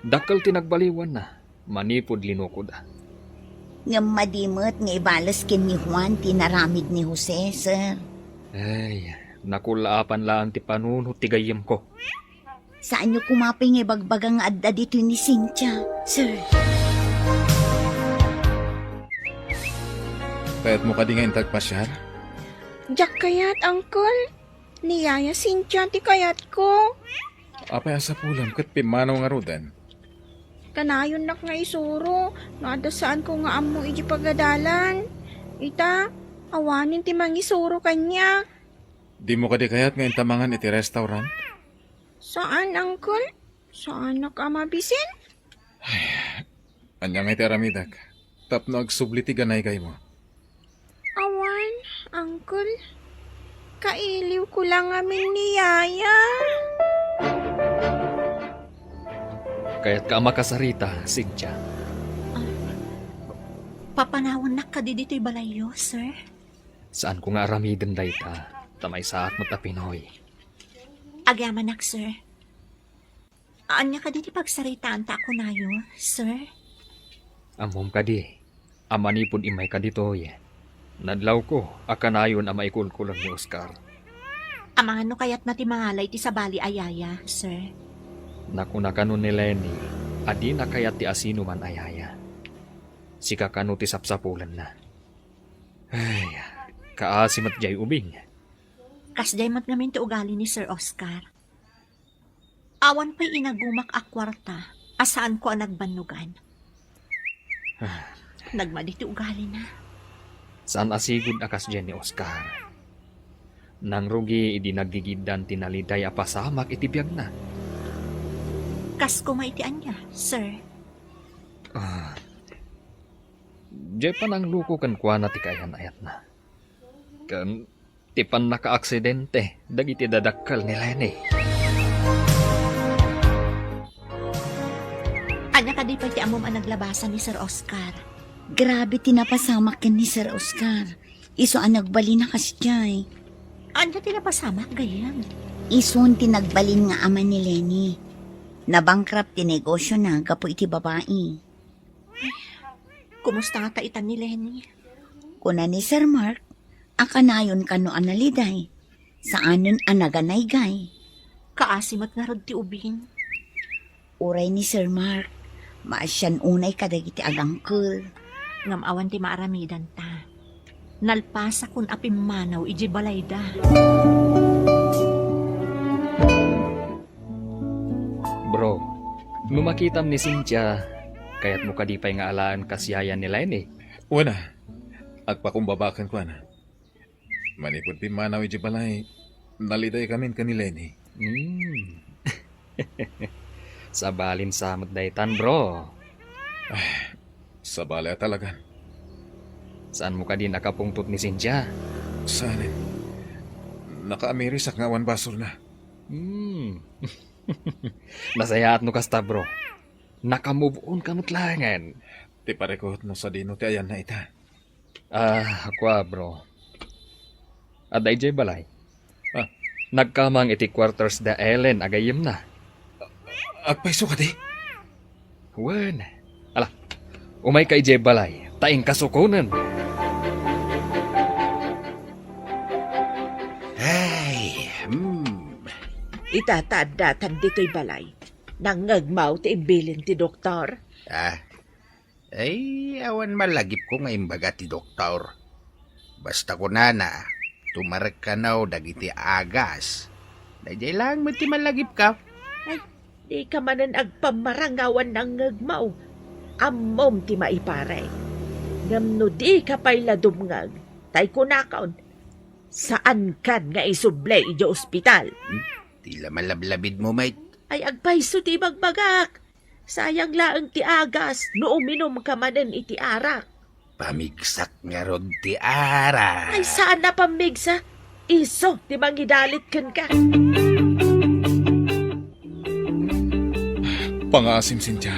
Dakkel ti nagbaliwanna, manipud linukoda. Ngem madi met nga ibales ken ni Juan ti naramid ni Jose, sir. Ay, nakullaapan laeng ti panunot ti gayyemko. Saanyo koma pay nga ibagbaga nga adda ditoy ni Cynthia, sir. Kayatmo kadi nga inta agpasiar? Diak kayat, Uncle. Ni Yaya Cynthia ti kayatko. Apay a sapulem ket pimmanaw ngaruden? Kanayonnak nga isuro no adda saanko nga ammo idiay pagadalan. Ita, awanen ti mangisuro kaniak. Dimo kadi kayat nga inta mangan iti restaurant? Saan, Uncle. Saanak a mabisin. Ania ngay ti aramidek tapno agsubli ti ganaygaymo? Awan, Uncle. Kailiwko la ngamin ni Yaya. Kayatka a makasarita, Cynthia? Ah, Papanawannak kadi ditoy balayyo, sir? Saanko nga aramiden dayta, ta maysaak met a Pinoy. Agyamanak, sir. Ania kadi ti pagsaritaanta a kunayo, sir? Ammom kadi a manipud immayka ditoy, nadlawko a kanayon a maikulkulem ni Oscar. Amangan no kayatna ti mangala iti sabali a yaya, sir? Nakuna kano ni Lenny a dina kayat ti asinoman a yaya. Sika kano ti sapsapulenna. Ay, kaasi met jay ubing. Kasjay met ngamin ti ugali ni Sir Oscar. Awan pay inagumak a kuarta a saanko a nagbannogan. Ah. Nagmadi ti ugalina. Saan a sigud a kasjay ni Oscar. Nangrugi idi naggigiddan ti naliday a pasamak iti biagna. Kas koma iti ania, sir? Ah. Jay panangluko kenkuana ti kaayan-ayatna. Ken ti pannakaaksidente dagiti dadakkel ni Lenny. Ania kadi pay ti ammom a naglabasan ni Sir Oscar? Grabe ti napasamak ken ni Sir Oscar. Isu a nagbalin a kasdiay. Ania ti napasamak, gayyem? Isun ti nagbalin nga ama ni Lenny. Nabankrupt ti negosiona gapu iti babai. Kumusta ngata itan ni Lenny? Kuna ni Sir Mark, a kanayon kano a naliday. Saanen a naganaygay. Kaasi met ngarud ti ubing. Uray ni Sir Mark, maasian unay kadagiti agangkel. Ngem awan ti maaramidanta. Nalpasakon a pimmanaw idiay balayda. Bro, no makitam ni Cynthia, kayatmo kadi pay nga alaen kas yaya ni Lenny? Wen a, agpakumbaba kenkuana. Manipud pimmanaw idiay balay, nalidaykamin ken ni Lenny. Hmm. Sabalin sa met daytan, bro. Ah, sabali a talagan. Saanmo kadi nakapungtot ni Cynthia? Saanen. Nakaamirisak nga awan basolna. Hmm. Nasayaat no kasta, bro. Naka-move on ka met laengen. Ti parikut no sadino ti ayanna ita. Ah, kua, bro. Adda idiay balay. Ah. Nagkamang iti quarters da Ellen a gayyemna. Agpayso kadi? Wen. Ala, umayka idiay balay, ta inkasukonen. Ay, hmm. Ita ta addatan ditoy balay. Nangngegmaw ti imbilin ti doktor? Ah, ay, awan malagipko nga imbaga ti doktor. Basta kunana, tumarek kano dagiti agas. Daydiay laeng met ti malagipko. Ay, dika manen agpammarangawan nangngegmaw. Ammom ti maiparay. Ngem no dika pay la dumngeg, tay kunakon, saankan nga isubli idiay ospital. Hmm? Ti la malablabidmo met. Ay, agpayso ti ibagbagak. Sayang laeng ti agas no uminumka manen iti arak. Pamigsak ngarud ti arak. Ay, saan a pamigsak. Isu ti mangidalit kenka. Pangaasim, Cynthia.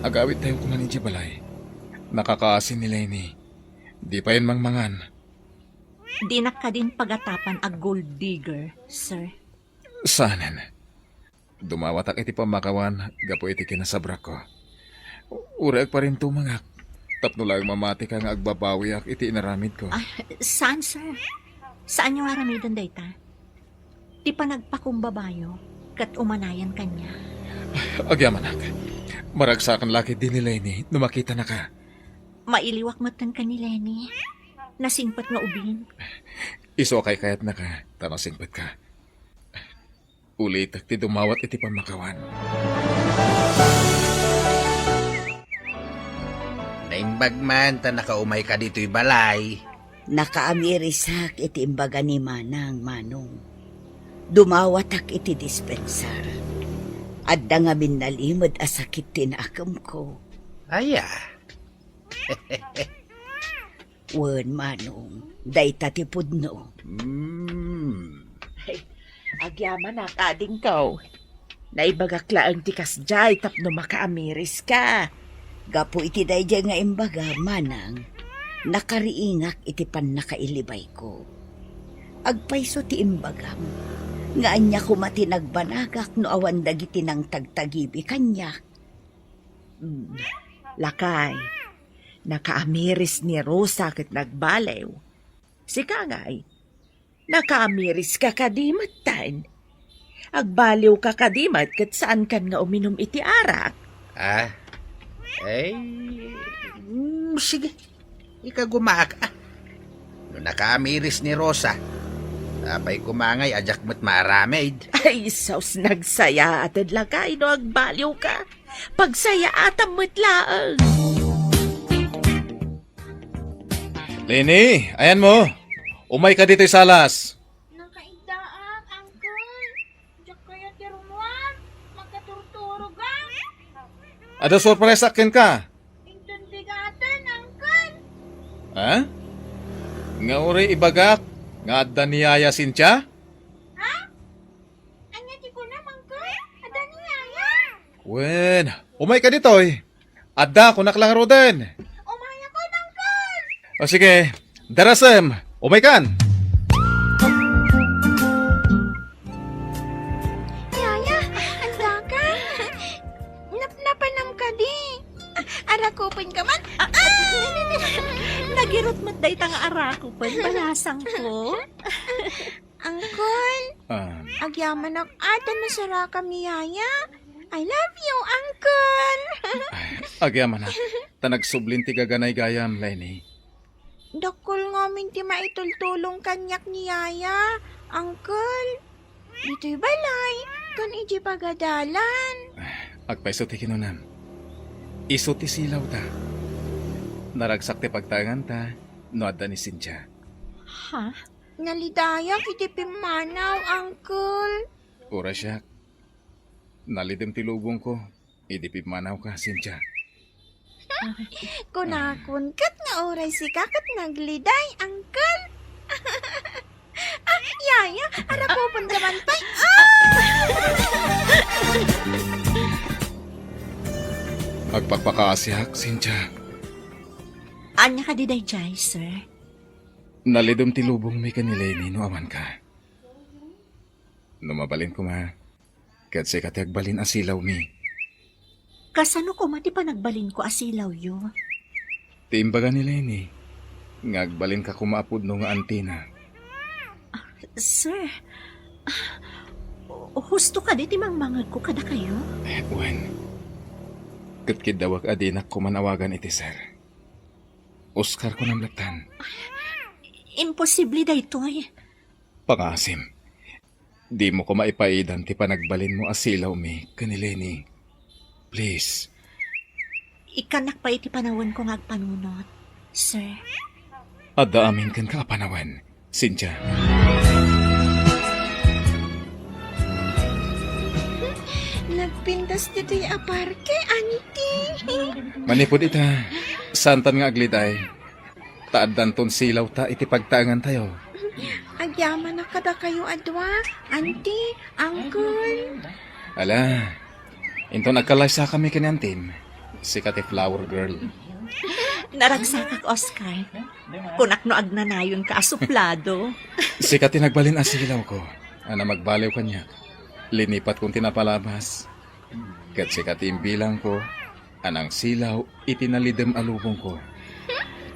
Agawidtayon koma idiay balay. Nakakaasi ni Lenny. Di payen mangmangan. Dinak kadin pagatapan a gold digger, sir. Saanen. Dumawatak iti pammakawan gapu iti kinasabrakko. Uray agparintumangak tapno laeng mamatika nga agbabawiak iti inaramidko. Ah, saan, sir? Saanyo nga aramiden dayta? Ti panagpakumbabayo ket umanayan kaniak. Agyamanak. Maragsakan la ketdi ni Lenny no makitanaka. Mailiwak metten ken ni Lenny. Nasingpet nga ubing. Isu a kaykayatnaka, ta nasingpetka. Ulitek ti dumawat iti pammakawan. Naimbag man ta nakaumayka ditoy balay. Nakaamirisak iti imbaga ni Manang, Manong. Dumawatak iti dispensar. Adda ngamin nalimed a sakit ti naakemko. Aya? Wen, Manong, dayta ti pudno. Hmm. Ay, agyamanak, adingko. Naibagak laeng ti kasdiay tapno makaamiriska. Gapu iti daydiay nga imbaga, manang, nakariingak iti pannakailibayko. Agpayso ti imbagam, nga ania koma ti nagbanagak no awan dagiti nangtagtagibi kaniak? Hmm, lakay, nakaamiris ni Rosa ket nagbaliw. Sika ngay, nakaamiris ka kadi metten? Agbaliw ka kadi met ket saan kan nga uminum iti arak? Ah? Eh, mm, sige. Ikagumaak, ah. No nakaamiris ni Rosa, apay koma ngay a diak met maaramid? Ay, sus, nagsayaated lakay no agbaliw ka. Pagsayaatam met laeng. Leni, ayan mo. Umay ka ditoy salas. Nakaiddaak, Uncle. Diak kayat ti rumuam. Makaturturog, ah. Adda sorpresa kenka. Inton bigaten, Uncle. Ha? Nga uri ibagak nga adda ni Yaya Cynthia? Ha? Ania ti kunam, Uncle? Adda ni Yaya? Wen, umay ka ditoy. Adda, kunak la ngaruden. Umayakon, Uncle! O sige, darasem, umaykan! Yaya, adda ka? Napnapanam kadi? Arakupen ka man? Ah! Nagirot met dayta nga arakupen, balasang ko. Uncle, ah, agyamanak a ta nasarakam ni Yaya. I love you, Uncle. Ay, agyamanak. Ta nagsublin ti gaganay gayam, Leni. Dakkel ngamin ti maitultulong kaniak ni Yaya, Uncle. Ditoy balay, ken idiay pagadalan. Ay, agpayso ti kinunam. Isu ti silawta. Naragsak ti pagtaenganta no adda ni Cynthia. Ha? Nalidayak iti pimmanaw, Uncle. Uray siak. Nalidem ti lubongko idi pimmanawka, Cynthia. Kunakon ket nga uray sika ket nagliday, Uncle. Ah, Yaya, arakupenka man pay. Ah! Agpakpakaasiak, Cynthia. Ania kadi daydiay, sir? Nalidem ti lubongmi ken ni Leni no awanka. No mabalin koma, ket sika ti agbalin a silawmi. Kasano koma ti panagbalinko a silawyo? Ti imbaga ni Leni, nga agbalinka koma a pudno nga antina. Ah, sir, ah, husto kadi ti mangmangegko kadakayo? Eh, wen. Ket kiddawek a dinak koman awagan iti sir. Oscar, kunam lattan. Imposible daytoy. Pangaasim, dimo koma ipaidan ti panagbalinmo a silawmi ken ni Leni. Please. Ikkannak pay iti panawenko nga agpanunot, sir. Adda amin kenka a panawen, Cynthia. Nagpintas ditoy a parke, anti. Manipud ita, saantan nga agliday. Ta addanton silawta iti pagtaengantayo. Agyamanak kadakayo a dua, anti, uncle. Ala, inton agkallaysakami ken ni antim, sika ti flower girl. Naragsakak, Oscar. Kunak no agnanayonka a suplado. Sika ti nagbalin a silawko, a namagbaliw kaniak. Linipatkon ti napalabas. Ket sika ti imbilangko a nangsilaw iti nalidem a lubongko.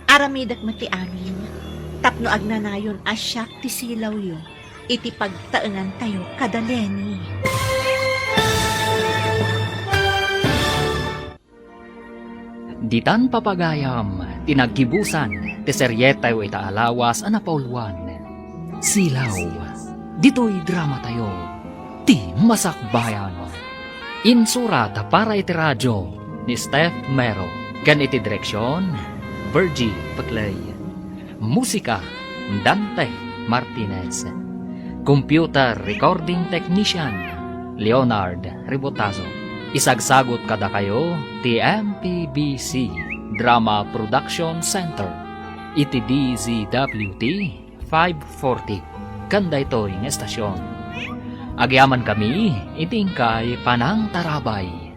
Aramidek met ti amin tapno agnanayon a siak ti silawyo iti pagtaengantayo kada Leni. Ditan papagayam ti naggibusan ti serietayo ita a lawas a napauluan, Silaw. Ditoy dramatayo, Ti Masakbayan. Insurat para iti radio ni Steph Mero ken iti direksion, Virgie Peclay. Musika, Dante Martinez. Computer Recording Technician, Leonard Ribotazo. Isagsagut kadakayo ti M P B C Drama Production Center iti D Z W T five forty ken daytoy nga estasion. Agyamankami iti inkay panangtarabay.